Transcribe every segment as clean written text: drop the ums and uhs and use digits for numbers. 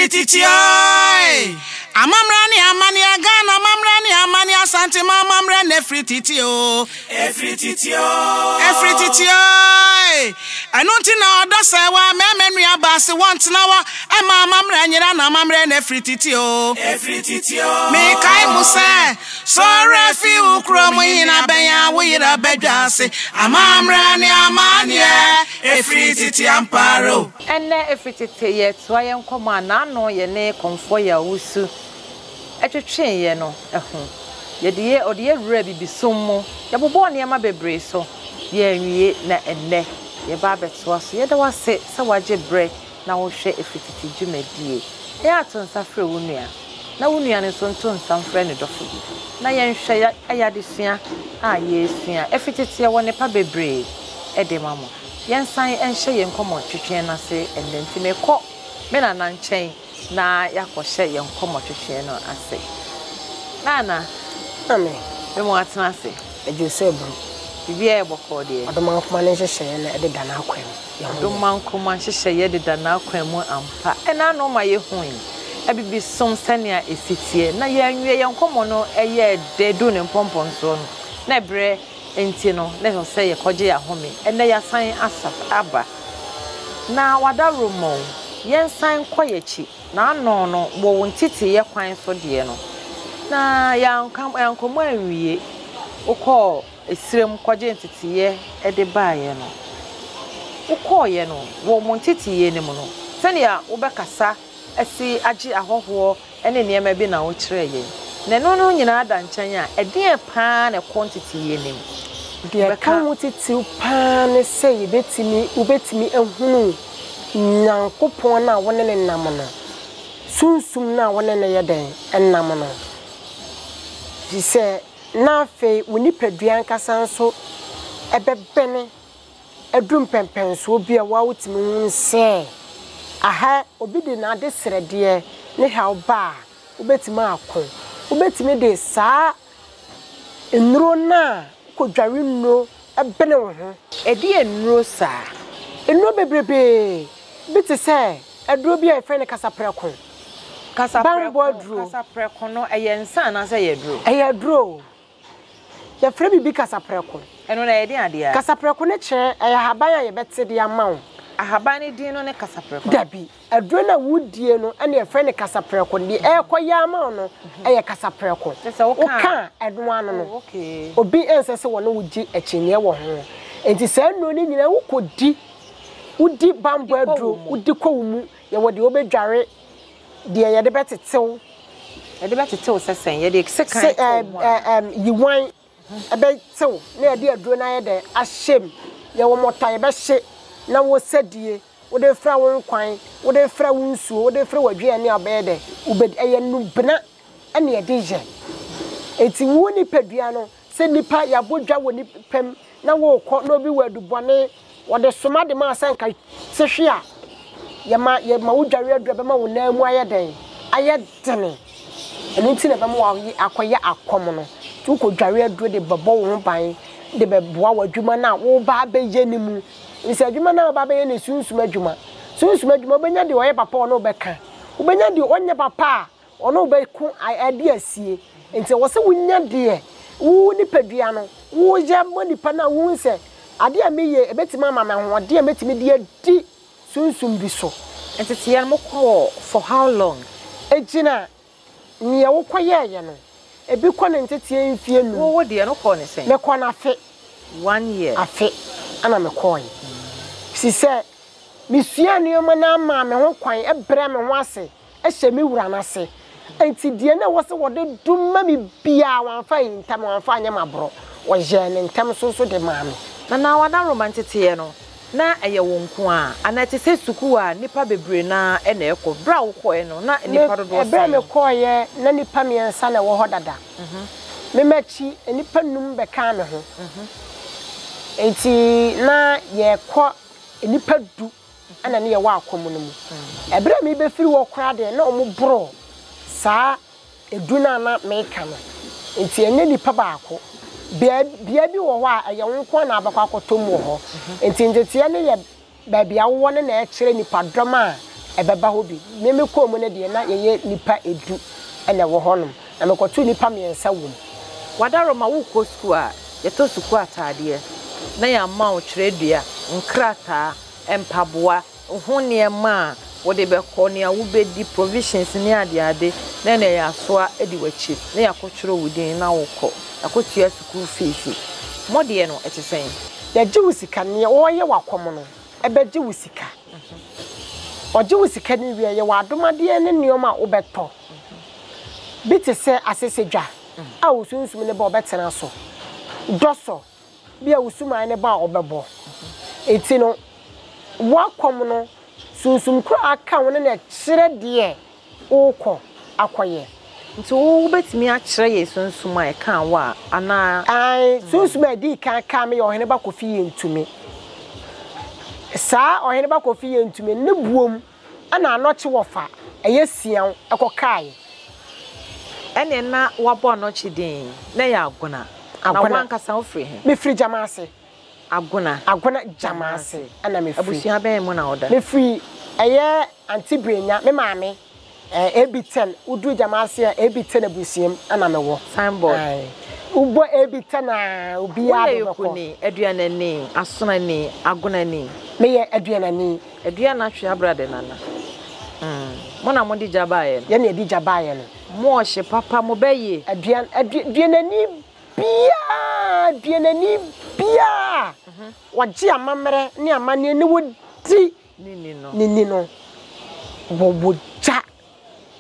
Ɛfiri titi oe. Amammerɛ ne amanneɛ, Ghana amammerɛ ne amanneɛ, Asantema amammerɛ na ɛfiri titi o. Ɛfiri titi o. Ɛfiri titi oe. Ɛno nti na ɔdɔ sɛ wa mɛmɛ nua ba se wɔntena hɔ ɛma amammerɛ nyera na amammerɛ na ɛfiri titi o. Ɛfiri titi o. Mekae mo sɛ sɔre fi wo kurom hena bɛn a wo yera bɛdwa ase amammerɛ ne amanneɛ ɛfiri titi ampa ara o. Ɛnnɛ efi tete yɛretoa yɛn nkɔmmɔ a n'ano yɛne Kɔmfoɔ Yaw Owusu twetweeɛ no ho. Yɛde yɛ ɔde yɛ wuraa Abibisom mu. Yɛbobɔɔ nneɛma bebree so. Yɛanwie na ɛnnɛ yɛreba abɛtoa so. Yɛda wo ase sɛ woagye berɛ na wohwɛ efi tete dwumadie. Ɛyɛ a to nsa frɛ wo nua na wo nua no nso nto nsa mfrɛ ne dɔfo bi na yɛnhwɛ yɛ adesua a yɛresua. Efi tete yɛwɔ nnepa bebree de ma mo. Yɛnsan nhyɛ yɛn nkɔmmɔtwetwe no ase ɛnnɛ nti mekɔ me nana nkyɛn na yɛakɔhyɛ yɛn nkɔmmɔtwetwe no ase. Nana, Maame. Me mo atena ase. Adwo sɛ aburu. Biribiara yɛ bɔkɔɔ deɛ. Ɔdomankoma ne nhyehyɛeɛ no deda n'akwan mu. Yɛn ho yɛ. Ɔdomankoma nhyehyɛeɛ deda n'akwan mu ampa. Ɛna ano ma yɛhui Abibisom sɛnea ɛsi teɛ. Na yɛanwie yɛn nkɔmmɔ no yɛɛ dɛ duu ne mpɔmpɔnsoɔ no, na ɛberɛ Enti no, na ɛsɛ sɛ yɛkɔgye yɛn ahome. Ɛnnɛ yɛasan asa aba. Na w'adaworoma o, yɛnsan nkɔ yɛn akyi. N'ano no, wɔ wo nteteeɛ kwan so deɛ no, na yɛanka yɛn nkɔmmɔ anwie. Wokɔɔ esrem kɔgyee nteteeɛ de baeɛ no, wokɔeɛ no, wɔ mo nteteeɛ no mu no, sɛdeɛ wobɛkasa asi agye ahɔhoɔ ne nneɛma bi na wokyerɛɛ yɛn. Na ɛno no nyinaa da nkyɛn a, ɛdeɛn pa ara na ɛkɔ nteteeɛ no mu? Deɛ ɛka ho titiriw pa ara ne sɛ yɛbɛtumi, wobɛtumi ahunu Nyankopɔn no a wo ne no nam no, Sunsum no a wo ne no yɛ dɛn? Nam no. Ɛfiri sɛ na afei wo nipadua ankasa nso bɛbɛne adu mpɛnpɛnsoɔ bi a wo ara wotumi hunu sɛ aha obi de n'adesrɛdeɛ ne haw ba a, wobɛtumi ako. Wobɛtumi de saa nnuro no a wokɔdware nnuro bene wo ho. Ɛdeɛn nnuro saa? Nnuro bebrebee bi te sɛ aduro bi a yɛfrɛ no kasaprɛko, bammɔ aduro. Kasaprɛko no, ɛyɛ nsa anaasɛ ɛyɛ aduro? Ɛyɛ aduro. Yɛfrɛ biribi kasaprɛko. Ɛno na ɛyɛ den adeɛ a? Kasaprɛko no kyerɛ, ɛyɛ ahaban a yɛbɛte de ama wo. Ahaban no din no ne kasaprɛko? Dabi. Aduro no a wodie no na yɛfrɛ no kasaprɛko. Deɛ ɛrekɔyɛ ama wo no yɛ kasaprɛko. Kyerɛ sɛ woka a. Woka a, ɛno ano no. Oh, okay. Obi nsɛ sɛ wɔne wo gye akyinnyeɛ wɔ ho. Enti saa nnuro no nyinaa wokɔdi, wodi bammɔ aduro, wodi kɔ wo mu. Yɛwɔ deɛ wobɛdware. Deɛ yɛde bɛtetew. Yɛde bɛtetew sɛ sɛn? Yɛde sekan Se to ho a. ɛɛ yiwan bɛtew na yɛde aduro no ayɛ dɛn ahyɛ mu. Yɛwɔ mmɔta yɛbɛhye na wo sɛdie, wode fra wo nkwan, wode fra wo nsuo, wode fra w'aduane a wobɛyɛ dɛn wobɛdi. Ɛyɛ nnubena na yɛde yɛ. Enti wo nipadua no Sɛ nnipa yɛabɔ dwa wɔ nnipa mu na worekɔ na obi wɔ adubɔne, wɔde soma de ma wo sɛ nka te hwe a, yɛma yɛma wo dware aduru a ɛbɛma wo nan mu ayɛ dɛn? Ayɛ dene. Ɛno nti na ɛbɛma woayɛ akɔyɛ akɔm no. Nti wokɔdware aduro de bɛbɔ wo ho ban de bɛboa w'adwuma no a woreba abɛyɛ no mu. Ɛfiri sɛ adwuma no a woreba abɛyɛ no yɛ sunsum adwuma. Sunsum adwuma, wobɛnya deɛ ɔyɛ papa a ɔne wo bɛka. Wobɛnya deɛ ɔnyɛ papa a Ɔne wo bɛko adi asie. Nti ɛwɔ sɛ wonya deɛ wo nipadua no woyɛ ma nipa no a wohu sɛ adeɛ a meyɛ ɛbɛtumi ama me ahoɔden a mɛtumi de adi sunsum bi so. Nteteeɛ no mokɔɔ for how long? Ɛgyina neɛ wokɔyɛeɛ no. Ɛbi kɔ ne nteteɛ mfeɛ num. Wo wo deɛ no wokɔɔ no sɛn? Mekɔɔ no afe. One year. Afe ɛna mekɔɔe. Firi sɛ mesuaa nneɛma no ara maa me ho kwan brɛɛ me ho ase hyɛ me wura no ase. Enti deɛ na ɛwɔ sɛ wɔde dom ma me biara, wɔamfa anhinta me, wɔamfa anyɛ me aborɔ. Wɔyɛɛ no ntɛm so nso de maa me. Na na w'adaworoma nteteeɛ no, na ɛyɛ wo nko ara, anaa ɛte sɛ sukuu a nnipa bebree no ara na ɛkɔ? Berɛ a wokɔeɛ no, na nnipa dodoɔ Berɛ a sɛn? mekɔeɛ, na nnipa mmiɛnsa na ɛwɔ hɔ dada. Me m'akyi, nnipa nnum bɛkaa me ho. Enti na yɛkɔ nnipa du. na ne yɛwɔ akɔm no mu. Ɛberɛ a merebɛfiri hɔ koraa deɛ, na wɔboro saa edu no a na mereka no. Nti ɛnyɛ nipa baako. Bea bea bi wɔ hɔ a, ɛyɛ wo nko ara na wobɛkɔ akɔtɔ mu wɔ hɔ. Nti nteteɛ no yɛ baabi a wowɔ no na ɛkyerɛ nipadɔm a ɛbɛba hɔ bi. Me mekɔɔ mu no deɛ, na yɛyɛ nnipa du na ɛwɔ hɔnom, na mekɔtoo nnipa mmiɛnsa wɔ mu. Wadaroma, wokɔ sukuu a, yɛtɔ sukuu ataadeɛ na yɛama wo twerɛdua, nkrataa, mpaboa, ho nneɛma a wode bɛkɔ, nea wobɛdi, provisions ne adeade, na ɛnna yɛasoa adi w'akyi na yɛakɔtwerɛ wo din na wokɔ, yɛakɔtua sukuu fees. Mo deɛ no, ɛte sɛn? Yɛgye wo sika, nea ɔreyɛ wo akɔm no bɛgye wo sika. Ɔgye wo sika no wie a, yɛwɔ adomadeɛ ne nneɛma a wobɛtɔ. Bi te sɛ asɛsɛdwa a wo sunsum no ba ɔbɛtena so, dɔsɔ bi a wo suman no ba a ɔbɛbɔ. Enti no, w'akɔm no, sunsum koro a aka wo no na ɛkyerɛ deɛ worekɔ akɔyɛ. Nti wo wobɛtumi akyerɛ yɛn sunsum a ɛkaa wo a, anaa? Aane, sunsum a ɛdii kan kaa me yɛ Ɔheneba Kofi Yentumi. Saa Ɔheneba Kofi Yentumi no, ne buom na anɔkye wɔfa ɛyɛ siaw kɔkaeɛ. Ɛneɛ na woabɔ anɔkye din, na ɛyɛ Agona. Na wo ankasa wofiri he? Mefiri Gyamaase. Agona. Agona Gyamaase na mefiri. Abusua bɛn mu na woda? Mefiri ɛyɛ Ante Brenya, me maame Eh, AB ten, woduru Gyamaase a, AB ten abusuam na mewɔ. Signboard. Aye. Wobɔ AB ten a, obiara de Woyɛ wobɛkɔ. Yokuni, Aduanani, Asonani, Agonani? Meyɛ Aduanani. Aduana twe abra de nana. Mm. Mo na mode gya baeɛ no. Yɛn na yɛde gya baeɛ no. Mo ɔhye papa, mo bɛ ye. Aduan, adu, Aduanani biara, Aduanani biara a wɔgye amammerɛ ne amanneɛ ne wɔdi Ne ni no. Ne ni no, wɔwɔ gya.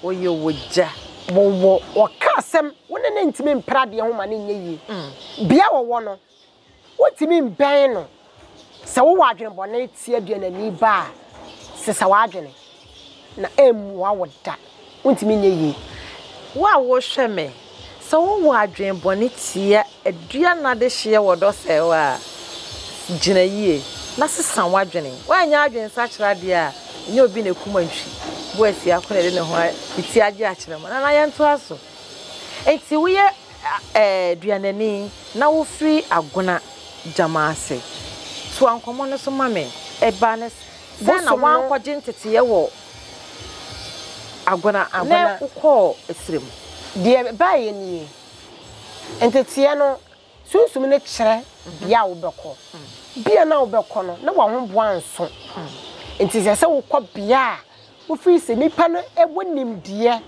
Wɔyɛ wɔ gya. Wɔwɔ, wɔka asɛm, wo ne no ntumi mpere adeɛ ho ma no nyɛ yie. Bea a wɔwɔ no, wontumi mbɛn no. Sɛ wowɔ adwene bɔne tia aduanani ba a, sesa w'adwene, na ɛmmoa wo da. Wontumi nyɛ yie. Wo a wohwɛ me, sɛ wowɔ adwene bɔne tia Dua no adehyeɛ wɔ dɔ sɛɛ wo a, gyina yie na sesa w'adwene. Woanyɛ adwene sakyera deɛ a, ɛnyɛ obi na ɛkum antwi. Boasia ko na ɛde ne ho ne ti agye akyerɛ mo. Nana yɛntoa so. Enti woyɛ Duanani na wofiri Agona Gyama ase. Toa nkɔmmɔ no so ma me. Ɛbaa no sɛn na Bosom no. woankɔgye nteteeɛ wɔ Agona na Agona. wokɔɔ serɛ mu? Deɛ ɛbaeɛ nie, Nteteɛ no, Sunsum no kyerɛ bea a wobɛkɔ. Bea no a wobɛkɔ no, na w'ahoboa nso. Nti ɛsɛ sɛ wokɔ bea a wofiri sɛ nnipa no wɔ nimdeɛ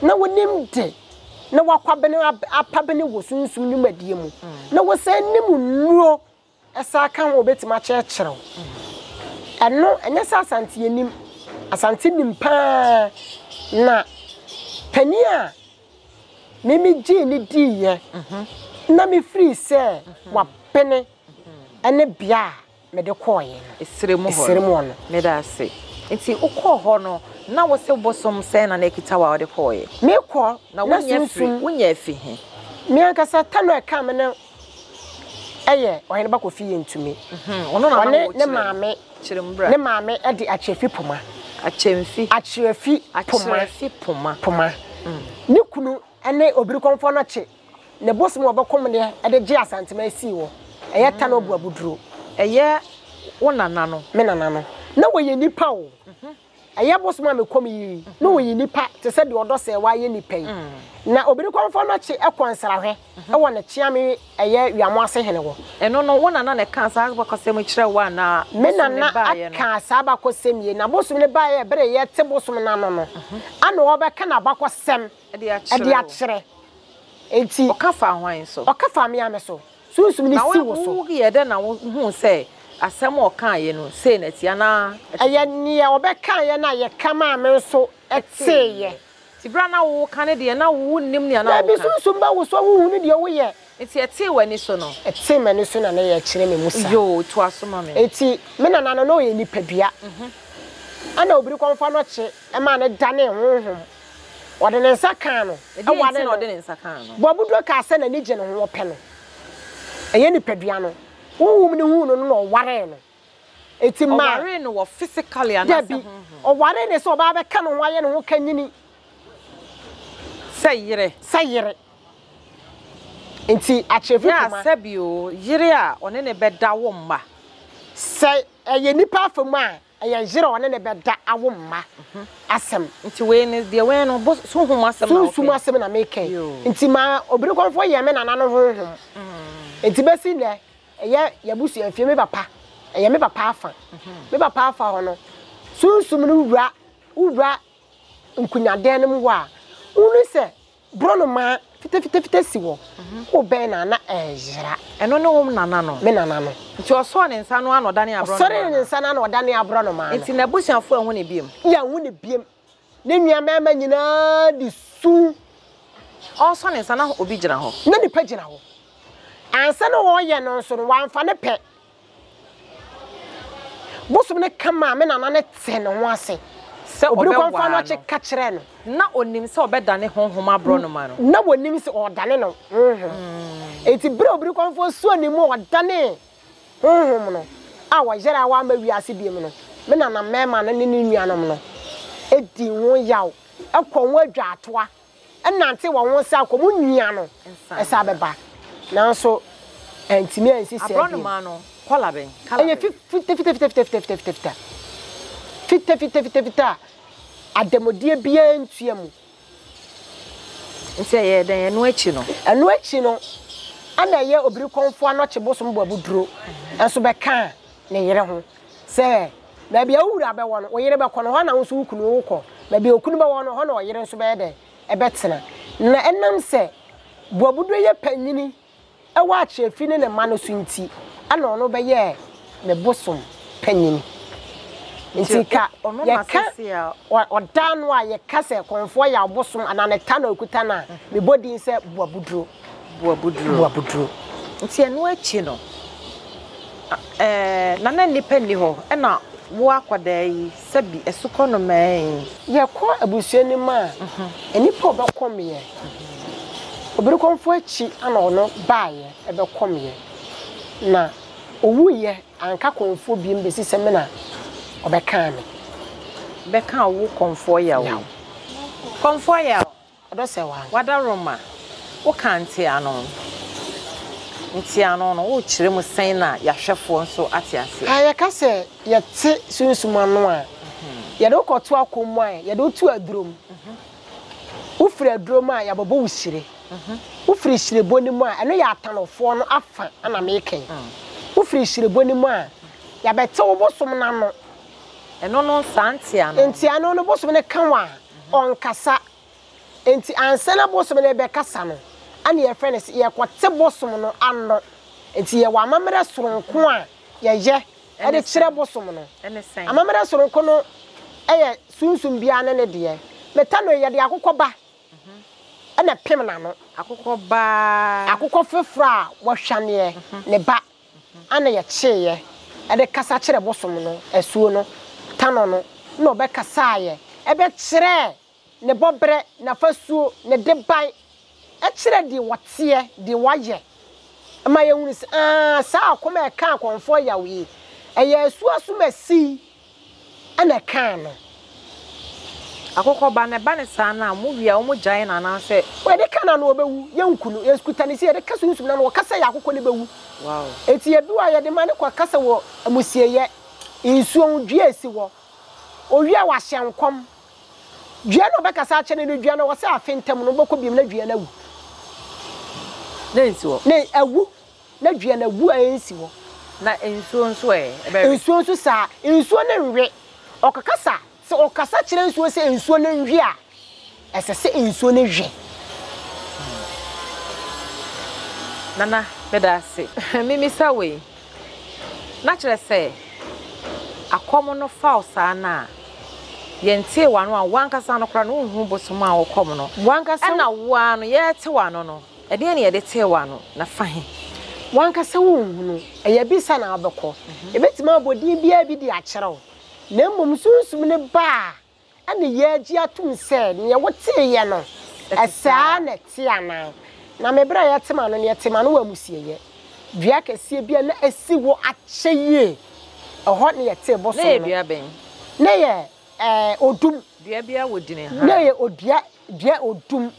na wonim de na wɔakwabene apabene wɔ sunsum nnwumadie mu, na wɔsan nim nnuro Ɛsan ka ho a obetumi akyerɛkyerɛ wo. Ɛno, ɛnyɛ sɛ Asante yɛnim. Asante nim paa. Na panin a me megyee no diiɛ na mefirii sɛ wabene ne bea a mede kɔeɛ no. Esere mu hɔ Esere mu hɔ no. Meda ase. Nti wokɔɔ hɔ no, na wo se bosom sɛn na na ɛkita wo a wode kɔeɛ? Mekɔ Na na wonya firi, sunsum. wonya afi he? Me ankasa, Tano a ɛkaa me no yɛ Ɔhene Ba Kofi Yentumi. Ɔno na na Ɔne ne wokyerɛ no. maame, Kyerɛ mu bra. ne maame de Akyerɛfi Poma. Akyɛmfi. Akyerɛfi Poma. Akyerɛfi Poma. Poma. Ne kunu ne Obirikɔmfoɔ no kye ne bosom a ɔbɛkɔm deɛ de gye Asantema sii hɔ. Ɛyɛ Tano Abuabuduro. Ɛyɛ wo nana no. Me nana no. Na wɔyɛ nnipa o. Ɛyɛ bosom a mekɔm yi, na ɔyɛ nipa te sɛ deɛ ɔdɔ sɛ wayɛ nipa yi. Na Obirikɔmfoɔ no akye kɔ nsrahwɛ wɔ ne kyeame ɛyɛ Wiamoase hene hɔ. Ɛno no, wo nana na ɛkaa saa abakɔsɛm yi kyerɛɛ wo anaa Me bosom no nana baeɛ no? kaa saa abakɔsɛm yi, na bosom no baeɛ ɛberɛ a yɛte bosom no ano no, ana ɔrebɛka n'abakɔsɛm De akyerɛ de wo. akyerɛ. Enti. Ɔka faa hwan so? Ɔka faa me ara me so. Sunsum no si wo so. Na woyɛɛ dɛn na wohuu sɛ asɛm a ɔkaeɛ no, sei na ɛteɛ anaa ɛte Ɛyɛ saa? nea ɔbɛkaeɛ no a yɛka maa me nso teeɛ. Nti berɛ a na woreka no deɛ, na wonnim nea na Dabi, woreka? sunsum ba wo so a wonhunu deɛ woyɛ. Nti ɛtee w'ani so no? Ɛtee m'ani so na na ɛkyerɛ me mu saa. Yoo, toa so ma me. Nti me nana no, na ɔyɛ nipadua. Ɛna Obirikɔmfoɔ no kye maa no danee honhom. Ɔde ne nsa kaa no. Ɛdeɛn nti Waree na no. ɔde ne nsa kaa no? Boabuduro kaa sɛ n'ani gye ne ho, ɔpɛ no. Ɛyɛ nipadua no. Honhom no huu no no na ɔwaree no. Enti maa. Ɔwaree no wɔ physically anaasɛ Dabi. honhom? Ɔwaree no sɛ ɔbaa bɛka ne ho ayɛ ne ho kanyini. Sɛ yere. Sɛ yere. Enti akyerɛfi Yɛ poma. a sɛbi o, yere a ɔne no bɛda wo mma. Sɛ ɛyɛ nnipa afa mu a. Ɛyɛ yere a ɔne no bɛda awo mma asɛm. Nti wei no deɛ wei no bo suhum asɛm na wokɛ. Sunsum asɛm na mekɛ. Nti ma Obirikɔmfoɔ yɛ me nana no honhom. Nti bɛsi nnɛ ɛyɛ y'abusua fie me papa ɛyɛ me papa afa. Me papa afa hɔ no sunsum no wura wowura nkonyadan no mu hɔ a wohunu sɛ Borɔnoma fitafitafita si hɔ. Wobɛn no a, na ɛreyera. Ɛno ne wo nana no? Me nana no. Nti ɔsɔɔ ne nsa no ara na ɔdanee aborɔnoma no? Ɔsɔree ne nsa no ara na ɔdanee aborɔnoma no. Nti n'abusuafoɔ anhu no biom? Yɛanhu no biom. Ne nua mmarima nyinaa de su. Ɔresɔ ne nsa na obi gyina hɔ? Na nipa gyina hɔ. Ansa na ɔreyɛ no nso no, wamfa ne pɛ. Bosom no ka maa me nana no tee ne ho ase. Sɛ Obiri ɔbɛwaa kɔmfoɔ no. Anɔkye ka kyerɛɛ no. Na ɔnim sɛ ɔbɛdane honhom aborɔnoma no. Na wɔnim sɛ ɔredane no honhom. Enti berɛ a Obiri kɔmfoɔ suo ne mu a ɔdanee honhom no a ɔyerae a wamma wiase biom no, me nana mmarima no ne ne nuanom no dii ho yaw kɔɔ ho adwaatoa nante wɔn ho nsa kɔ mu nua no nsa bɛba nanso antumi ansi saa bio. Aborɔnoma no kɔla bɛn? Colour Ɛyɛ bɛn? fitafitafitafitafitafita. Fitafitafitafita a adamudeɛ biara ntua mu. Nti ɛyɛɛ dɛn ɛno akyi no? Ɛno akyi no, ɛna ɛyɛ Obirikɔmfoɔ Anɔkye Bosom Boabuduro nso bɛkaa ne yere ho sɛ, Baabi a wo wura bɛwɔ no, wo yere bɛkɔ no, hɔ na wo nso wo kunu wokɔ. Baabi a okunu bɛwɔ no, hɔ na ɔyere nso bɛyɛ dɛn? Ɛbɛtena. Na ɛnam sɛ Boabudo yɛ panyini wɔ Akyerɛfi ne ne mma no so nti, ɛna ɔno bɛyɛɛ ne bosom panyini. Nti ka yɛka ɔda ano a yɛka sɛ Kɔmfoɔ Yaw bosom anaa ne ta na ɔkuta no a, mebɔ din sɛ Boabuduro. Boabuduro. Boabuduro. Nti ɛno akyi no, ɛɛ na na nnipa nni hɔ, ɛna wo akwadaa yi, sɛbi asukɔ nnomaa yi. Yɛkɔ abusua no mu a, nnipa a wɔbɛkɔmeɛ, Obirikɔmfoɔ akyi na ɔno baeɛ bɛkɔmeɛ, na ɔwuiɛ anka kɔmfoɔ biom bɛsi sɛ me na ɔbɛkaa me. Bɛkaa wo kɔmfoɔ yaw yi. Kɔmfoɔ yaw. Ɔdɔ sɛ wa. W'adaworoma, wo ka nteano. Nteano no, wo kyerɛ mu sɛn na y'ahwɛfoɔ nso ate aseɛ? A yɛka sɛ yɛte sunsum ano a, yɛde wo kɔto akɔm mu a, yɛde wo to aduro mu. Wofiri aduro mu a, yɛabɛbɔ wo hyire. Wofiri hyirebɔ no mu a, ɛno yɛ atanɔfoɔ no afa na meka yi. Wofiri hyirebɔ no mu a, yɛabɛte wo bosom no ano. Ɛno no saa nteano no. Nteano no, bosom no ka wo a, ɔnkasa. Enti ansa na bosom no rebɛkasa no, ɛna yɛfrɛ no sɛ yɛrekɔte bosom no ano. Enti yɛwɔ amammerɛ soronko a yɛyɛ de kyerɛ bosom no. Amammerɛ soronko no yɛ sunsum biara ne ne deɛ. Metano yi, yɛde akokɔ ba na ɛpem n'ano. Akokɔ ba. Akokɔ foforɔ a wɔahwaneɛ ne ba ana yɛkyeeɛ de kasa kyerɛ bosom no, asuo no, tano no, na ɔbɛkasaeɛ bɛkyerɛɛ ne bɔberɛ, n'afasuo, ne deban, kyerɛ deɛ ɔteɛ, deɛ wayɛ, ma yɛhunu sɛ, aa, saa akɔm a ɛkaa akɔmfoɔ yaw yi, ɛyɛ asuo asomasi na ɛkaa no. Akokɔ ba no, ɛba no saa no a, mowie a, wɔgyae no anaasɛ? Yɛde ka no a na ɔbɛwu, yɛnku no, yɛkuta no sɛ yɛde ka sunsum no a na ɔka sɛ yɛn akokɔ no bɛwu. Enti ebi wɔ a yɛde ma no kɔkasa wɔ amusieeɛ, nsuo ho, dua a ɛsi hɔ. Owie a wahyɛ nkɔm. Dua no a ɔbɛkasa akyerɛ no no, dua no wɔ sɛ afe ntam no wobɛkɔ biom na dua no awu. Na ɛnsi hɔ. Na awu. Na dua no awu a ɛnsi hɔ. Na nsuo nso ɛ, ɛbɛwe. Nsuo nso saa. Nsuo no nwe. Ɔkakasa, sɛ ɔkasa kyerɛ nsuo sɛ nsuo no nwe a, ɛsɛ sɛ nsuo no we. Nana, meda ase. Mimisa wei, na kyerɛ sɛ akɔm no fa wo saa no a, yɛntee w'ano a, wo ankasa no koraa no wonhu bosom a wokɔm no. W'ankasa. Ɛna wo ara no yɛrete w'ano no, ɛdeɛn na yɛde tee w'ano, na fa he? W'ankasa wonhunu. Ɛyɛ abisa na wobɛkɔ. Yɛbɛtumi abɔ din biara bi de akyerɛ wo, na mmom Sunsum no ba a, Ɛnna yɛagye atom sɛ nea woteeɛ no, saa ara na ɛte anaa? Na me berɛ a yɛte m'ano no, yɛte m'ano wɔ amusieeɛ. Dua kɛseɛ bi a na ɛsi hɔ akyɛ yie, ɛhɔ na yɛtee bosom no. Na ɛyɛ no. dua bɛn? Na ɛyɛ ɛɛ odum. Dua biara wɔ dini ha. Na ɛyɛ odua, dua odum.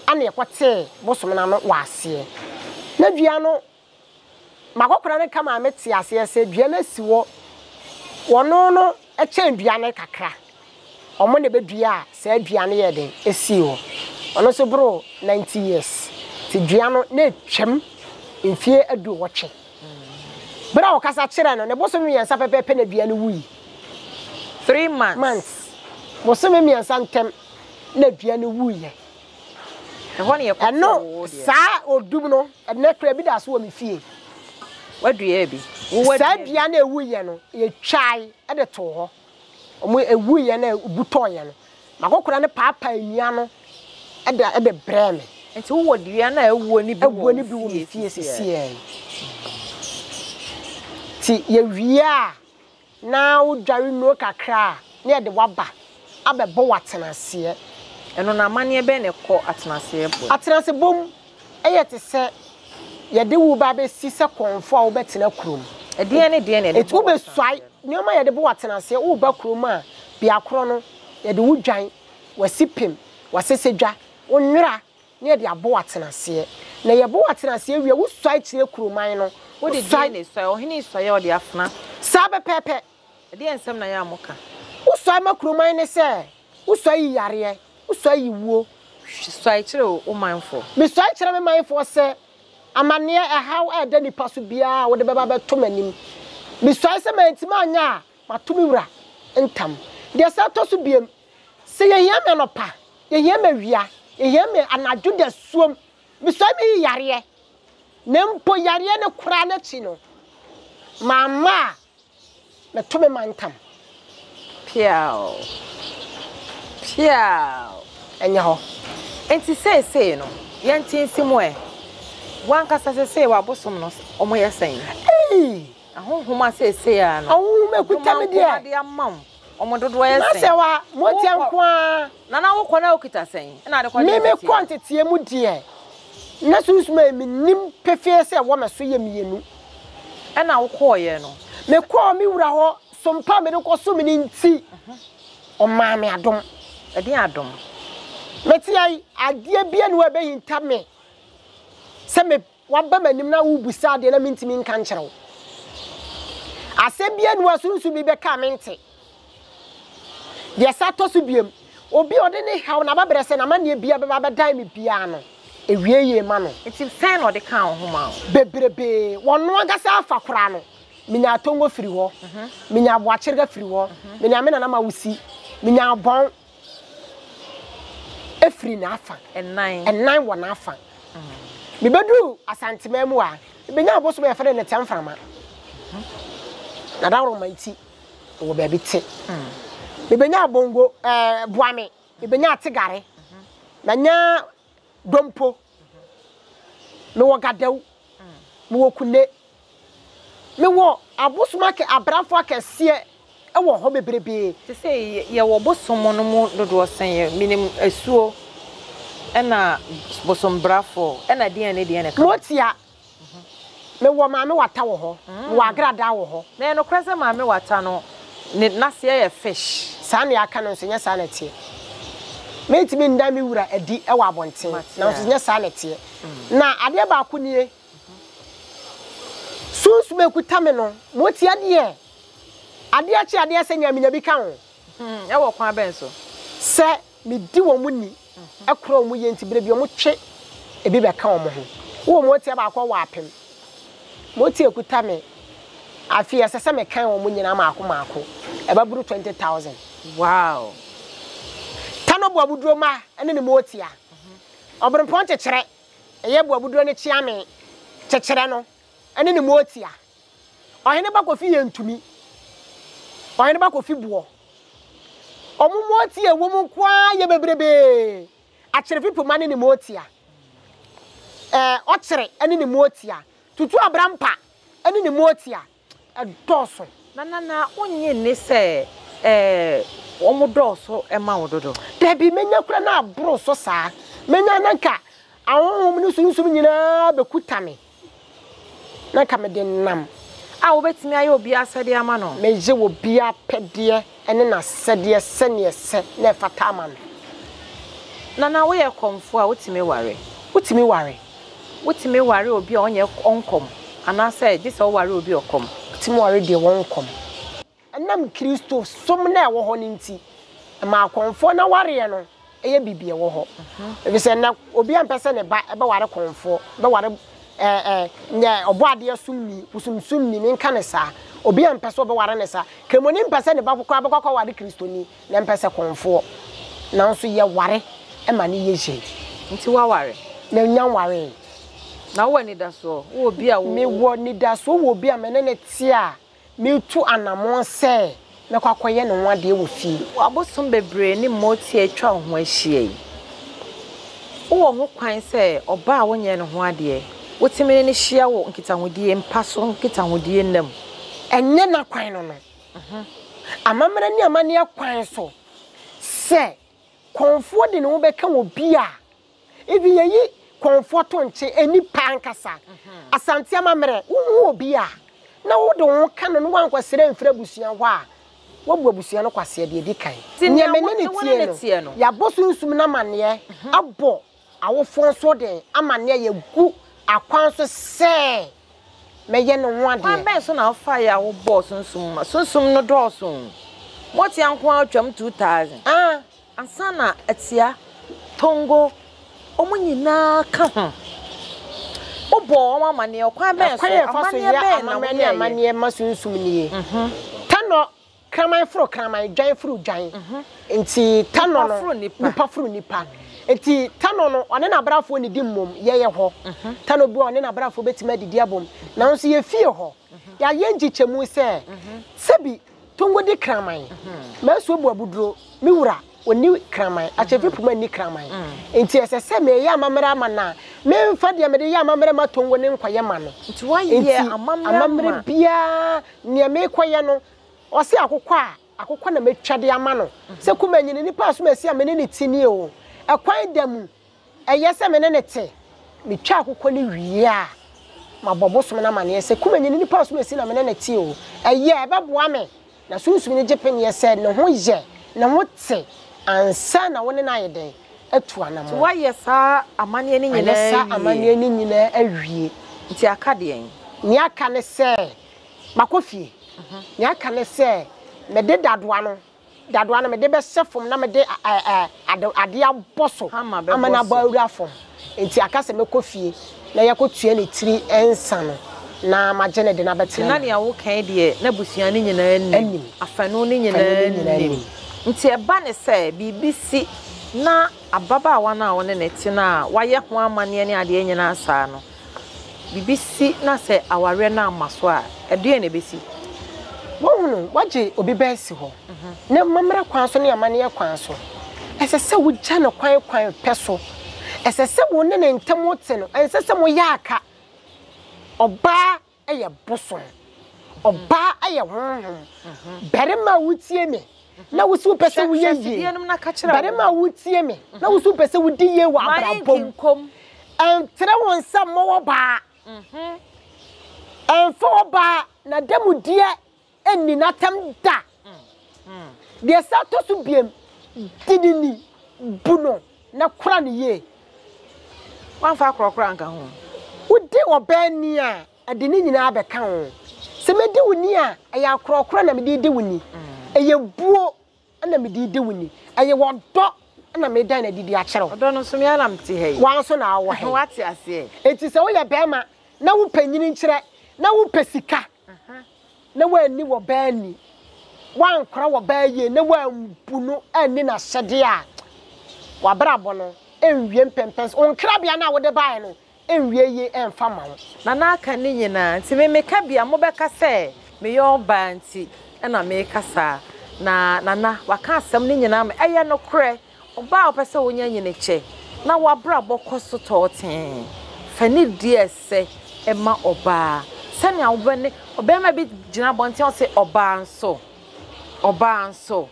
Ɛnna yɛkɔtee bosom no ano wɔ aseɛ. Na dua no M'akɔkora no ka maa me tee aseɛ sɛ dua no asi hɔ. Wɔno no. kyɛn dua no kakra. Wɔn na ɛbɛduaa saa dua no yɛɛ den sii hɔ. Ɔno nso boroo 90 years. Nti dua no na ɛtwam mfeɛ aduowɔtwe. Berɛ a ɔkasa kyerɛɛ no, ne bosome mmiɛnsa pɛpɛɛpɛ na dua no wui. Three months. Months. Bosome mmiɛnsa ntam na dua no wuiɛ. Ɛhɔ na yɛkɔtoo Ɛno, wo deɛ. saa odum no, ɛnnɛ koraa bi da so wɔ me fie. Woaduaa bi? Wo Saa woaduaa bi? dua no a ɛwuiɛ no, yɛtwae de too hɔ. Wɔn ɛwuiɛ no a ɛbu tɔeɛ no, m'akɔkora no paapae nnua no de de brɛɛ me. Nti wowɔ dua no a awuo no bi wɔ Awuo no wo bi wɔ me fie fie sisiɛ? sisiɛ yi. Nti yɛwie a, na wodware nnuro kakra a, na yɛde wo aba abɛbɔ wo atenaseɛ. Ɛno no, amanneɛ bɛn na ɛkɔ atenaseɛ bɔ mu? Atenasebɔ mu yɛ te sɛ yɛde wo reba abɛsi sɛ kɔmfoɔ a wobɛtena kurom. Ɛdeɛn ne deɛn na yɛde Enti bɔ wo wobɛsuae atenaseɛ no? nneɛma a yɛde bɔ wo atenaseɛ, woreba kurom a, biakorɔ no, yɛde wo dwan, w'asipem, w'asɛsɛdwa, wo nwera, na yɛde abɔ wo atenaseɛ. Na yɛbɔ wo atenaseɛ wie a, wosuae kyerɛ kuroman no. Wode Wosuae. deɛn na ɛsuae? Ɔhene suae a ɔde afena. Saa pɛpɛɛpɛ. Ɛdeɛn nsɛm na ɛyɛ a moka? Wosuae ma kuroman no sɛ, wosuae yi yareɛ, wosuae yi wuo. Suae kyerɛ wo manfoɔ. Mesuae kyerɛ me manfoɔ sɛ, amaneɛ, ɛhaw a ɛda nnipa so biara a wode bɛba abɛto m'anim. Mesuae sɛ mantumi anyɛ a, mato me wura ntam. Deɛ ɛsan tɔ so biom, Sɛ yɛhia me anɔpa, yɛhia me awia, yɛhia me anadwo dasuom, mesɔre meyi yareɛ, na mpo yareɛ no koraa no akyi no, mamma a, meto me mantam. Piaw! Piaw! Ɛnyɛ hɔ. Enti seesei no, yɛnte nsi mu ɛ. W'ankasa seesei w'abosom no, wɔyɛ sɛn? Ei! Ahonhom a seesei ara no, Ahonhom akuta me deɛ. Ɔdomankoma de ama wo. Wɔn dodoɔ yɛ Na sɛn? sɛ wa motia Wokɔ nko ara. Nana wokɔ na wokita sɛn? Ɛna ade kɔgye Me nteteɛ. mekɔ nteteɛ mu deɛ, na sunsum a menim pefee sɛ ɛwɔ me so yɛ mienu. Ɛna wokɔeɛ no? Mekɔɔ me wura hɔ, som pa a mede kɔsom no nti, ɔmaa me adom. Ɛdeɛn adom? Mete ha yi, adeɛ biara nni hɔ a ɛbɛhinta me sɛ me Woaba m'anim na worebisa adeɛ na mentumi nka nkyerɛ wo. Asɛm biara nni hɔ a sunsum bi bɛka a mente. Deɛ ɛsan tɔ so biom, obi a ɔde ne haw, n'abɛbrɛsɛ, n'amanneɛ biara bɛba abɛdan me biara no, ɛwie yie ma no. Nti sɛn na ɔde kaa wo ho maa wo? Bebrebee. Ɔno ankasa afa koraa no, menya atongo firi hɔ, menya aboakyerega firi hɔ, menya me nana mawusi, menya abɔn. firi n'afa. Ɛnan. Ɛnan wɔ n'afa. Mebɛduru Asanteman mu a, mebɛnya abosom a yɛfrɛ no Nɛteɛ Mframa. Na dawuroma nti, mewɔ baabi te. Mebɛnya Abongo, ɛɛ Boame, mebɛnya Ategare, manya Dompo, mewɔ Gadawu, mewɔ Kune, mewɔ abosom akɛ abrafo akɛseɛ wɔ hɔ bebrebee. Sesei yɛwɔ bosom no mu dodoɔ sɛn? Menim asuo ɛna bosom brafo ɛna deɛn ne deɛn na ɛka ho? Motia, Mewɔ Maame Wata wɔ hɔ, mewɔ Agradaa wɔ hɔ. Na ɛyɛ nokorɛ sɛ Maame Wata no ne n'aseɛ yɛ fish? Saa na yɛaka no nso nyɛ saa na ɛteɛ. Mentumi ndan me wura adi wɔ abɔnten, nanso nyɛ saa na ɛteɛ. Na adeɛ baako nie, sunsum a ɛkuta me no, motia deɛ, adeɛ kye adeɛ sɛ nea menya bi ka ho. Ɛwɔ kwan bɛn so? Sɛ medi wɔn ni, kora wɔn yie nti, berɛ bi wɔtwe ebi bɛka wɔn ho. Wowɔ motia baako a ɔwɔ apem. Motia kuta me. Afei ɛsɛ sɛ mekan wɔn nyinaa mmaako mmaako. Ɛbɛboro 20,000. Wow! Tano Boabuduro mma ne ne motia. Ɔberempɔn Kyekyerɛ, ɛyɛ Boabuduro no kyeame Kyekyerɛ no ne ne motia. Ɔhene ba Kofi Yɛntumi, Ɔhene ba Kofi Boɔ. Wɔn motia a ɛwɔ mu nko ara yɛ bebrebee. Akyerɛfi Poma ne ne motia. Ɛɛ Ɔkyere ne ne motia. Tutu Abrampa ne ne motia. Ɛdɔɔso. Nana na wonnye nni sɛ ɛɛ wɔn dɔɔso ma wo dodo? Dabi, menya kura na aboro so saa. Menya na nka ahonhom ne sunsum nyinaa bɛkuta me. Na nka mede nam. A wobɛtumi ayɛ obiara asɛdeɛ ama no. Mɛyɛ obiara apɛdeɛ ne n'asɛdeɛ sɛdeɛ ɛsɛ na ɛfata ama no. Nana, woyɛ kɔmfoɔ a, wotumi ware? Wotumi ware. Wotumi ware obi a ɔnyɛ ɔnkɔm anaasɛ gye sɛ woware obi a ɔkɔm? Wotumi ware deɛ wɔnkɔm. Ɛno Ɛnam Kristosom no a ɛwɔ hɔ no nti, ɛma akɔmfoɔ no awareɛ no yɛ biribi a ɛwɔ hɔ. Ɛfiri sɛ nnɛ obiara mpɛ sɛ ne ba bɛware kɔmfoɔ, bɛware ɛɛ ɛɛ ɔbɔadeɛ somni, bosomsomni, menka no saa. Obiara mpɛ sɛ ɔbɛware no saa. Kramoni mpɛ sɛ ne ba koraa bɛkɔ akɔware Kristoni, na mpɛ sɛ kɔmfoɔ. Nanso yɛware ma no yɛ yie. Nti woaware? Mennya nwaree. Na wowɔ anidasoɔ? Wowɔ obi a wo. Mewɔ anidasoɔ wɔ obi a me ne no te a Meretu anammɔn sɛ mɛkɔ akɔyɛ ne ho adeɛ wɔ fie. Wɔ abosom bebree ne mmootia a atwa wo ho ahyia yi, wowɔ ho kwan sɛ ɔbaa a wonyɛɛ ne ho adeɛ, wotumi ne no hyia wɔ nkitahodie, mpa so nkitahodie nna mu. Ɛnyɛ n'akwan no no. Amammerɛ ne amanneɛ kwan so sɛ kɔmfoɔ de ne ho bɛka obi a Even yɛyi kɔnfoɔ to nkye nnipa ankasa. Asante amammerɛ, wohu obi a, na wode wo ho ka no na woankɔsrɛ amfiri abusua hɔ a, woabu abusua no kwasea deɛ ɛdi kan. Nti Nea nea me wo ne no wo ne tie no teɛ no, no. yɛabɔ sunsum no amanneɛ, abɔ awofoɔ nso den amanneɛ, yɛagu akwan so sɛ mɛyɛ ne ho Kwan adeɛ. bɛn so na wofaeɛ a wobɔɔ sunsum ma? Sunsum no dɔɔso o. Motia nko ara twam 2000. Ah. Ansa na atia, Tongo, wɔn nyinaa ka ho. Wobɔɔ wɔn amanneɛ, ɔkwan bɛn so? Ɛkwan a yɛfa so Amanneɛ yɛ bɛn na amammerɛ ne woyɛeɛ? amanneɛ ma sunsum nie. Tanɔ, kraman foro kraman, dwan foro dwan. Nti tanɔ Nipa no, foro nipa. nipa foro nipa. Nti tanɔ no, ɔne n'abrafoɔ nnidi mmom, yɛyɛ hɔ. Tanɔ bi wɔ hɔ a, ɔne n'abrafoɔ bɛtumi adidi abom. Nanso yɛ fie hɔ, yɛayɛ nkyekyɛmu sɛ, sɛbi Tongo di kraman. M'asuo bu abuduro. Me wura, ɔnni kraman. Akyɛfiri poma nni kraman. Nti ɛsɛ sɛ meyɛ amammerɛ ama no a, memfa deɛ mede yɛ amammerɛ ma Tongo no nkɔyɛ ma no. Nti woayɛ Nti amammerɛ ama. amammerɛ biara, deɛ merekɔyɛ no, ɔse akokɔ a, akokɔ na mɛtwa de ama no. Sɛ Kumanyini, nipa asomasi a me ne no te nie o. Ɛkwan da mu. Ɛyɛ sɛ me ne no te. Metwa akokɔ no wie a, mabɔ bosom no amanneɛ sɛ, Kumanyi no, nipa asomasi na me ne no te o. Ɛyɛ a, ɛbɛboa me. Na sunsum no gye peneɛ sɛ ne ho yɛ, ne ho te ansa na wo ne no ayɛ dɛn? Atu Nti anammɔn. woayɛ saa amanneɛ no Mayɛ nyinaa saa awie? amanneɛ no nyinaa awie. Nti aka deɛn? Nea aka ne sɛ, makɔ fie. Nea aka ne sɛ, mede dadoa no Dadoa no mede bɛhyɛ fam na mede ade adeɛ abɔ so Hammer ama no bɛbɔ abɔ so. awura fam. Enti aka sɛ mɛkɔ fie na yɛakɔtua ne tiri nsa no na magye no de no Nti abɛtena na ne nea ho. woka yi deɛ n'abusua no nyinaa nim, Anim. afanu no Afanu no nyinaa nyinaa nim. nim. Nti ɛba ne sɛ biribi si na ababaawa no a wo ne no te no a wayɛ ho amanneɛ ne adeɛ nyinaa saa no, Biribi si na sɛ awareɛ no amma so a, ɛdeɛn na ɛbɛsi? Woahunu, woagye obi ba asi hɔ, ne amammerɛ kwan so ne amanneɛ kwan so. Ɛsɛ sɛ wogya no kwan kwan pɛ so. Ɛsɛ sɛ wo ne ne ntam te no, ɛnsɛ sɛ moyɛ aka. Ɔbaa yɛ bosom. Ɔbaa yɛ honhom. Barima a wotie me na wo si wopɛ sɛ woyɛ yie. Barima a wotie me na wo si wopɛ sɛ wodi yie wɔ abrabɔ mu. Ɛntrɛ wo nsa mmɔ ɔbaa. Ɛmfa ɔbaa n'adamudeɛ nni n'atɛm da. Deɛ ɛsan tɔ so biem, di no ni, bu no, na kora no yie. Woamfa akorɔkorɔ anka ho. Wodi ɔbaa ni a, ɛde ne nyinaa bɛka ho. Sɛ medi wo ni a, ɛyɛ akorɔkorɔ na mede redi wo ni. Ɛyɛ buo na mede redi wo ni. Ɛyɛ ɔdɔ na meredan no adi de akyerɛ wo. Ɔdɔ no nso, me ara na mete ha yi. Wo ara nso na wowɔ ha yi. Woate aseɛ? Enti sɛ woyɛ barima na wopɛ nyini nkyerɛ, na wopɛ sika, na woanni wɔ baa ni, woankora wɔ baa yie, na woambu no anni n'ahyɛdeɛ a, w'abrabɔ no nwie mpɛmpɛn. Wo nkrabea no a wode baeɛ no nwie yie ɛmfa mma wo. Nana aka ne nyinaa nti me meka bi a mobɛka sɛ meyɛ ɔbaa nti na meka saa. Na Nana waka asɛm no nyinaa ma ɛyɛ nokorɛ. Ɔbaa a wopɛ sɛ wonya nyinikyɛ na w'abrabɔ kɔ so tɔɔtee, fa nidie a ɛsɛ ma ɔbaa. Sɛnea wobɛ ne ɔbarima bi gyina abɔnten a ɔse ɔbaa nso, ɔbaa nso,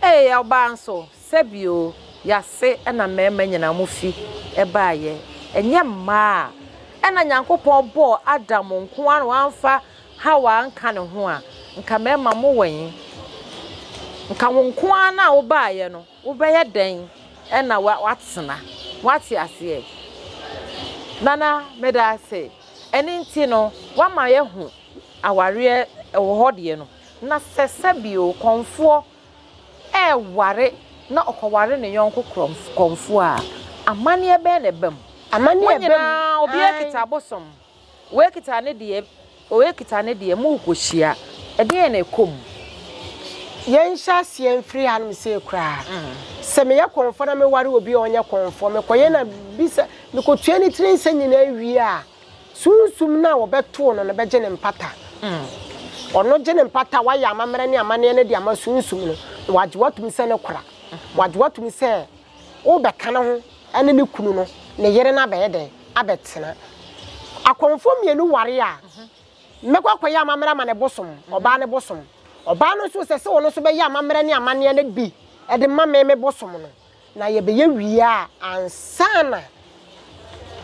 ee ɔbaa nso, sɛbi o, yase na mmarima nyinaa mo fi baeɛ, ɛnyɛ mmaa a. Ɛna Nyankopɔn bɔɔ Adam nko ara na wamfa Hawa anka ne ho a, nka mmarima mo wɔ he? Nka wo nko ara no a wobaeɛ no, wobɛyɛ dɛn na woatena? Woate aseɛ? Nana, meda ase. Ɛno nti no, woama yɛahu awareɛ wɔ hɔ deɛ no. Na sɛ sɛbio kɔmfoɔ reware na ɔkɔware ne yɔnko kɔmfoɔ a, amanneɛ bɛn na ɛba mu? Amanneɛ Mo a ɛba mu, nyinaa, obiara ae. kita abosom. Wei kita ne deɛ, wei kita ne deɛ, morekɔhyia. Ɛdeɛn na ɛkɔ mu? Yɛnhyɛ aseɛ mfiri hanom sei koraa. Sɛ meyɛ kɔmfoɔ na meware obi a ɔnyɛ kɔmfoɔ, mekɔyɛ no abisa, mekɔtua ne tiri nsa nyinaa wie a, Sunsum no a wɔbɛtow no no bɛgye ne mpata. Ɔno gye ne mpata a, wayɛ amammerɛ ne amanneɛ no de ama Sunsum no, na wagye wo atom sɛ ne kora. Wagye wo atom sɛ worebɛka ne ho ne ne kunu no, ne yere no abɛyɛ dɛn? Abɛtena. Akɔmfoɔ mmienu ware a, mɛkɔ akɔyɛ amammerɛ ama ne bosom, ɔbaa no bosom. Ɔbaa no nso, ɛsɛ sɛ ɔno nso bɛyɛ amammerɛ ne amanneɛ no bi de ma me me bosom no. Na yɛbɛyɛ wie a, ansa na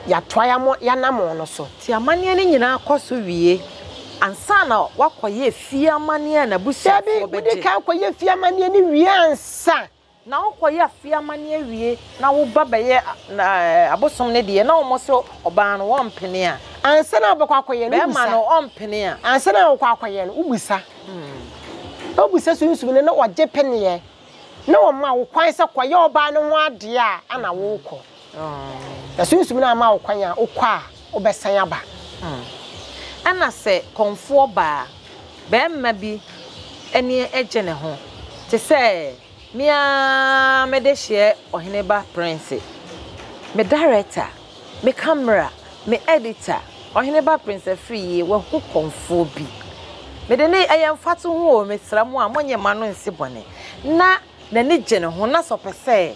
yɛatoa yɛn anammɔn no so. Nti amanneɛ no nyinaa kɔ so wie ansa na woakɔyɛ fie amanneɛ a n'abusuafoɔ Dabi, wodi bɛgye? kan kɔyɛ fie amanneɛ no wie ansa. Na wokɔyɛ fie amanneɛ wie na woba bɛyɛ abosom no deɛ na wɔn se ɔbaa no wɔmpene a? Ansa na wobɛkɔ akɔyɛ no, wobisa. Bɛrima no ɔmpene a? Ansa na wokɔ akɔyɛ no, wobisa. Wobisa sunsum no na wɔgye peneɛ. na wɔma wo kwan sɛ kɔyɛ ɔbaa no ho adeɛ a, ana worekɔ. Na Sunsum no amma wo kwan a, wokɔ a, wobɛsan aba. Ɛna sɛ kɔmfoɔ ba a, barima bi ani gye ne ho, te sɛ me ara me dehyeɛ Ɔheneba Prince, me director, me camera, me editor, Ɔheneba Prince Afriyie, wahu kɔmfoɔ bi. Mede no, ɛyɛ mfatoho o, mesrɛ mo a monyɛ m'ano nsi bɔne. Na n'ani gye ne ho, na sɛ ɔpɛ sɛ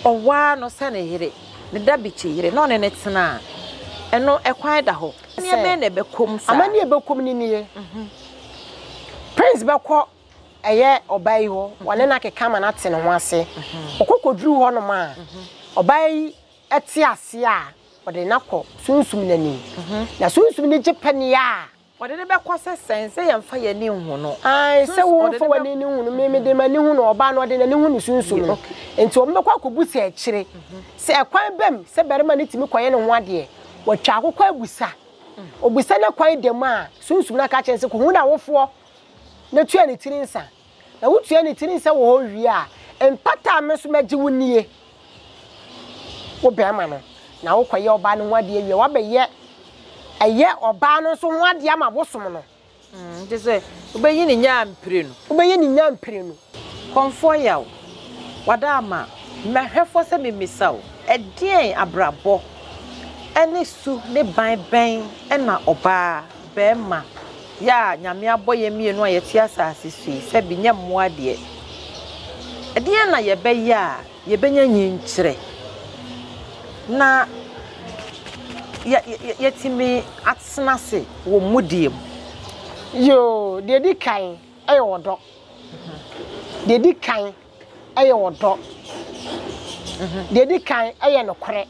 ɔwaa no sɛ ne yere, ne dabikyi yere, na ɔne no tena a, ɛno ɛkwan da hɔ. Amanneɛ bɛn na ɛbɛkɔ mu saa? Amanneɛ a ɛbɛkɔ mu no nie, Prince bɛkɔ ɛyɛ ɔbaa yi hɔ, wɔne no akeka ama no ate ne ho ase. Ɔkɔ kɔduru hɔnom a, ɔbaa yi te aseɛ a, ɔde no akɔ Sunsum no anim. Na Sunsum no gye pɛneɛ a. Ɔde no bɛkɔ sɛ sɛn? Sɛ yɛmfa yɛn ani nhu no. Ae, sɛ womfa w'ani nhu no, me mede m'ani hu no, ɔbaa no ɔde n'ani hu ne Sunsum no. Enti wɔbɛkɔ akɔbu sɛ akyire, sɛ ɛkwan bam sɛ barima no tumi kɔyɛ ne ho adeɛ, watwa akokɔ abusa. Ɔbusa na kwan da mu a, Sunsum no aka akyerɛ no sɛ, kɔhu n'awofoɔ na tua ne tiri nsa. Na wotua ne tiri nsa wɔ hɔ wie a, mpata a me nso mɛgye wo nie, wo barima no, na wokɔyɛ ɔbaa no ho adeɛ wie a, woabɛyɛ ɛyɛ ɔbaa no nso ho adeɛ ama bosom no. Nti sɛ wobɛyi ne nyaa mprenu. Wobɛyi ne nyaa mprenu. Kɔmfoɔ Yaw, wada ama m'ahwɛfoɔ sɛ memmisa wo, ɛdeɛn abrabɔ ne su ne ban bɛn na ɔbaa, barima, yɛ a Nyame abɔ yɛn mmienu a yɛte asase so yi, sɛbi nyɛ mmoa deɛ, ɛdeɛn na yɛbɛyɛ a yɛbɛnya nyinkyerɛ na yɛatumi atena ase wɔ mudie mu? Yoo, deɛ ɛdi kan yɛ ɔdɔ. Deɛ ɛdi kan yɛ ɔdɔ. Deɛ ɛdi kan yɛ nokorɛ.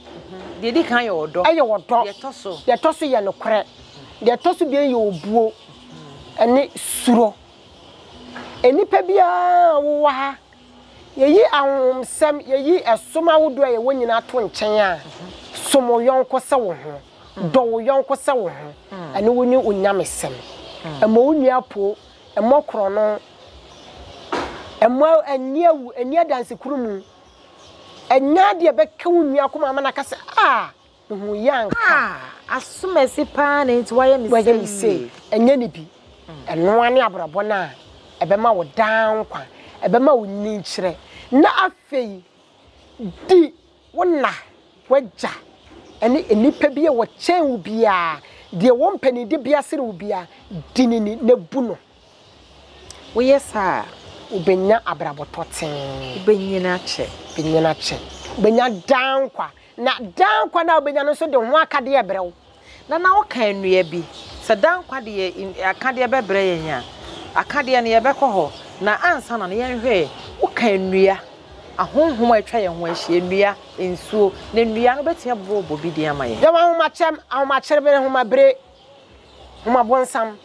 Deɛ ɛdi kan yɛ ɔdɔ. Yɛ ɔdɔ. Deɛ ɛtɔ so. Deɛ ɛtɔ so yɛ nokorɛ. Deɛ ɛtɔ so bio yɛ obuo ne suro. Nnipa biara a wowɔ ha, yɛyi ahonhomsɛm, yɛyi ɛsom ahodoɔ a yɛwɔ nyinaa to nkyɛn a, som wo yɔnko sɛ wo ho. Dɔ wo yɔnko sɛ wo ho. Ɛno wo ne onyamesɛm. Mmɔ wo nua apoo. Mmɔ korɔno. Mmɔ anni awu, nni adansekurumu. Ɛnyɛ adeɛ a ɛbɛka wo nua akoma ama no aka sɛ, Ah, mehuu yɛ anka. Ah, asomasi paa na enti woayɛ me sei. Woayɛ me sei. Ɛnyɛ ne bi. Ɛno ara ne abrabɔ no a ɛbɛma wo daa nkwa, ɛbɛma wo nyinikyerɛ. Na afei, di Wo na, w'agya, ne nnipa bi a wɔkyɛn wo biara, deɛ ɔwɔ mpanin dibea sene wo biara, di no ni na bu no. Woyɛ saa a. Wobɛnya abrabɔ tɔtee. Wobɛnyini akyɛ. Wobɛnyini akyɛ. Wobɛnya daa nkwa. Na daa nkwa no a wobɛnya no nso de ho akadeɛ rebrɛ wo. Na na woka nnua bi. Sɛ daa nkwa de yɛ akadeɛ bɛbrɛ yɛn a, akadeɛ no yɛbɛkɔ hɔ. Na ansa na no yɛnhwɛ, woka nnua, ahonhom a atwa yɛn ho ahyia, nnua, nsuo, na nnua no wobɛtumi abobɔbobɔ bi din ama yɛn? Yɛwɔ ahomakyɛm, ahomakyerebere, ahomabere, ahomabonsam.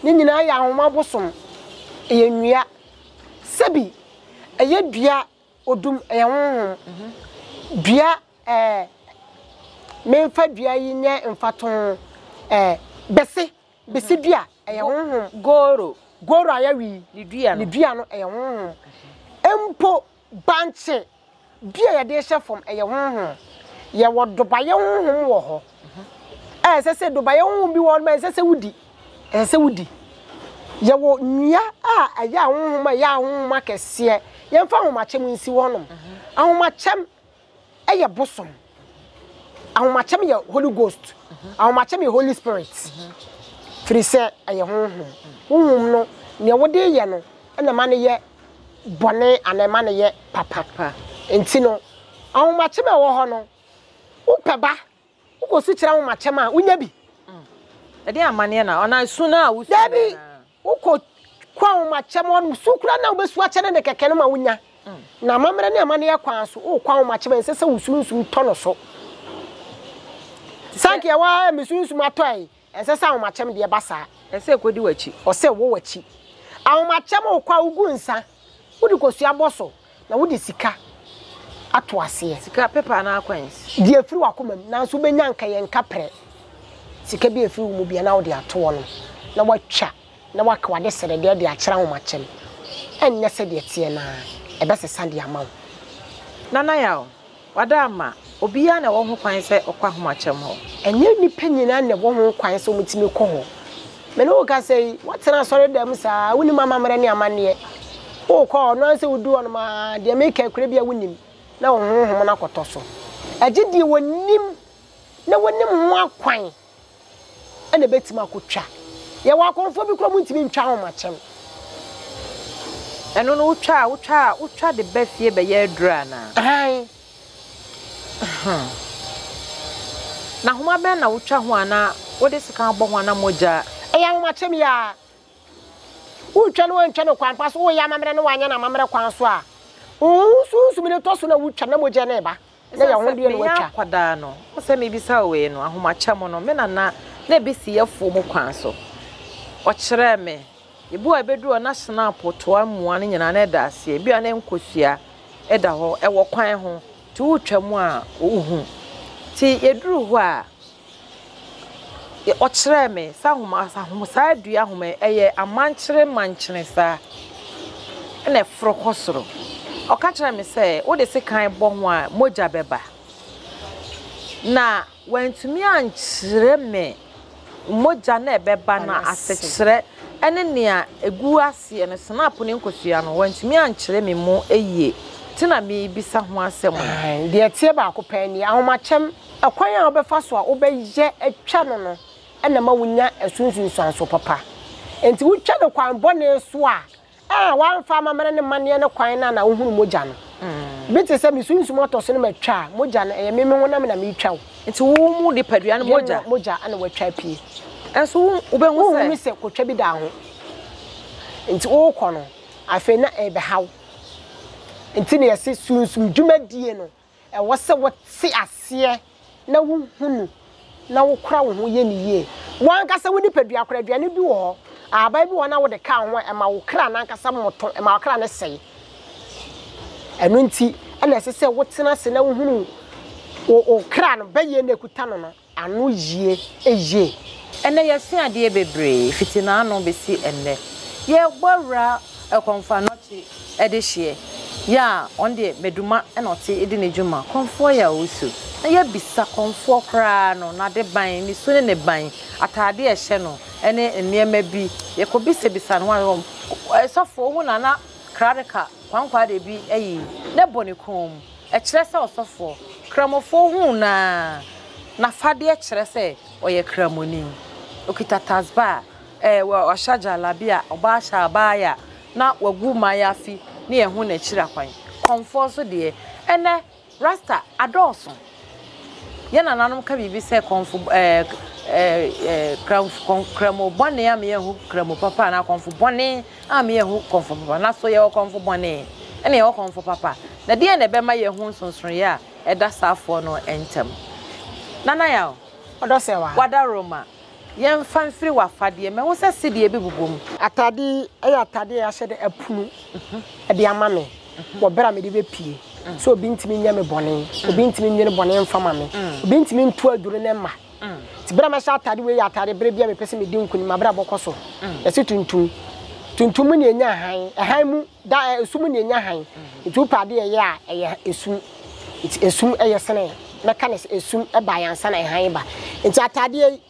Ne nyinaa yɛ ahomabosom. Ɛyɛ nnua. Sɛbi, ɛyɛ dua, odum, ɛyɛ honhom. Dua Ɛɛ, memfa dua yi nyɛ mfatoho. Ɛɛ, bese, bese dua, ɛyɛ honhom. Goro. Goro a yɛwe yi, Ne dua ne no. dua no, ɛyɛ honhom. Mpo bankye dua a yɛde rehyɛ fam, ɛyɛ honhom. Yɛwɔ dobayɛ honhom wɔ hɔ. A ɛsɛ sɛ dobayɛ honhom bi wɔ hɔ no, ɛnsɛ sɛ wodi. Ɛsɛ sɛ wodi. Yɛwɔ nnua a ɛyɛ ahonhom a ɛyɛ ahonhom akɛseɛ. Yɛmfa ahomakyɛm nsi hɔnom. Ahomakyɛm yɛ bosom. Ahomakyɛm yɛ Holy Ghost. Ahomakyɛm yɛ Holy Spirit. Firi sɛ ɛyɛ honhom. Honhom no, nea wode yɛ no na ɛma no yɛ bɔne anaa ɛma no yɛ papa. Nti no, ahomakyɛm a ɛwɔ hɔ no, wopɛ ba, wokɔsu kyerɛ ahomakyɛm a, wonya bi. Ɛdeɛn amanneɛ na, anaa su no a wosu no Dabi, anaa? wokɔ kɔ ahomakyɛm hɔ no, su koraa na wobɛsu akyɛ no ne kɛkɛ no ma wonya. Na amammerɛ ne amanneɛ kwan so, wokɔ ahomakyɛm a, ɛnsɛ sɛ wo sunsum tɔ no so. Sanke ɛwɔ ha, me sunsum atɔ ɛ, ɛnsɛ sɛ ahomakyɛm deɛ ba saa. Ɛsɛ sɛ ɛkɔdi w'akyi. Ɔsɛ ɛwɔ w'akyi. Ahomakyɛm wokɔ a wogu nsa, wode kosua bɔ so, na wode sika ato aseɛ. Sika, paper anaa coins. Deɛ ɛfiri w'akoma mu, nanso wobɛnya nka yɛ nkaprɛ. Sika bi a ɛfiri wo mu biara na wode ato hɔ no, na woatwa na woaka w'adesrɛdeɛ de akyerɛ ahomakyɛm. Ɛnyɛ sɛdeɛ ɛteɛ no ara, ɛbɛsesa de ama wo. Nana Yaw, Wada ama, obiara na ɛwɔ ho kwan sɛ ɔkɔ ahomakyɛm hɔ? Ɛnyɛ nnipa nyinaa na ɛwɔ ho kwan sɛ wɔtumi kɔ hɔ. Me ne wo kasa yi, woatena asɔredan mu saa, wonnim amammerɛ ne amanneɛ. Worekɔ hɔ, ɛno ara ne sɛ wodu hɔnom a, deɛ mereka yi koraa ebia wonnim, na wo honhom no akɔtɔ so. Ɛgye deɛ wɔnim na wɔnim ho akwan na ɛbɛtumi akɔtwa. Yɛwɔ akɔmfoɔ bi koraa wɔntumi ntwa ahomakyɛm. Ɛno no wotwa a, wotwa a, wotwa de ba fie bɛyɛ aduru anaa? Aane. Na ahoma bɛn na wotwa ho anaa wode sekan bɔ ho anaa mogya? Ɛyɛ ahomakyɛm yi ara. Woretwa no woantwa no kwan pa so, woreyɛ amammerɛ na woanyɛ no amammerɛ kwan so a, wo sunsum no tɔ so na wotwa na mogya no reba. Na Esiane yɛn ho sɛ deɛ na meyɛ watwa. akwadaa no, wo sɛ mebisa wo wei no, ahomakyɛm no, me nana na ebi si afuom kwan so. Ɔkyerɛɛ me. Ebi wɔ hɔ a ebeduru hɔ na snap toa mua no nyinaa na ɛda aseɛ. Ebi wɔ hɔ a na nkosua da hɔ, ɛwɔ kwan ho. Nti wotwa mu a, wohu. Nti yɛduru hɔ a, Ɔkyerɛɛ me sɛ ahoma ahoma saa dua ahoma yi ɛyɛ amankyere mankyene saa ɛna ɛforo kɔ soro. Ɔka kyerɛɛ me sɛ wode sekan bɔ ho a mogya bɛba. Na wantumi ankyerɛ me mogya no a ɛbɛba no asekyerɛ ne nea ɛgu aseɛ no, snap ne nkosua no, wantumi ankyerɛ me mu yie. Nti na merebisa ho asɛm yi. Deɛ ɛteɛ baako pɛ nie, ahomakyɛm Ɛkwan a wobɛfa so a wobɛyɛ atwa no no na ɛma wunya ɛso nsunsuanso papa. Enti wutwa no kwan bɔne so a, a woamfa amammerɛ ne amanneɛ no kwan no a na wohunu mogya no. Bi te sɛ me sunsum atɔ so na matwa a, mogya no, ɛyɛ me me honam na meretwa o. Enti wo mu nipadua no mogya. Deɛ mogya na watwa apue. Nso wo wobɛhu sɛ. Wonhunu sɛ kotwa bi da ho. Enti worekɔ no, afei na ɛrebɛha wo. Enti na yɛse sunsum dwumadie no, Ɛwɔ sɛ wote aseɛ na wohunu na wokora wo ho yɛ no yie. W'ankasa wo nipadua koraa, aduane bi wɔ hɔ, ahaban bi wɔ hɔ na wode ka ho a, ɛma wo kra no ankasa moto, ɛma wo kra no sɛe. Ɛno nti na ɛsɛ sɛ wotena ase na wohunu wo wo kra no bɛyɛ na ɛkuta no no. Ano yie yie. Ɛnnɛ yɛasua adeɛ bebree fiti naano bɛsi ɛnnɛ. Yɛrebɔ awura Kɔmfo Anɔkye dehyeɛ yɛ a ɔno deɛ Meduma na ɔte di ne dwuma. Kɔmfoɔ yɛ a ɔsu. Na yɛabisa kɔmfoɔ koraa no n'adeban, ne su ne ne ban, ataadeɛ a ɛhyɛ no ne nneɛma bi. Yɛkɔbisabisa no ho a, sɔfoɔ wohu no a na krareka kwankwadeɛ bi ayi na ɛbɔ ne kɔn mu. Ɛkyerɛ sɛ ɔsɔfoɔ. Kramofoɔ huu no ara, n'afadeɛ kyerɛ sɛ ɔyɛ Kramoni. Ɔkita tasbah, ɛɛ, wahyɛ jalabia, ɔbaa hyɛ abaya, na wagu mayafi ne yɛn ho n'akyiri akwan. Kɔmfoɔ nso deɛ, ɛnnɛ, Rasta adɔɔso. Yɛn nananom ka biribi sɛ kɔmfo ɛɛ ɛɛ kramfo kramo bɔne a meyɛ ho kramo papa anaa kɔmfo bɔne a meyɛ ho kɔmfo papa. Na so yɛwɔ kɔmfo bɔne ɛna yɛwɔ kɔmfo papa? Na deɛn na ɛbɛma yɛahu nsonsonoeɛ a ɛda saafoɔ no ntam? Nana Yaw, Ɔdɔ sɛ wa. Wadaroma, Yɛmfa mfiri w'afadeɛ. Mahu sɛ sedeɛ bi bobɔ mu. Atade yi yɛ atade a yɛahyɛ de apunu de ama me wɔ berɛ a mede bɛpue, sɛ obi ntumi nyɛ me bɔne, obi ntumi nwene bɔne mfa ma me, obi ntumi nto aduro no mma. Nti berɛ a mɛhyɛ atade wei yɛ atade berɛ bi a mepɛ sɛ medi nkonim, m'abrabɔ kɔ so. Yɛse tuntum. Tuntum mu na yɛnya hann. Hann mu, da, ɛ, esum mu na yɛnya hann. Nti wopɛ adeɛ a ɛyɛ a, ɛyɛ esum. Nti esum yɛ sene, mɛka no sɛ esum baeɛ ansa na hann ba. Nti ataadeɛ yi,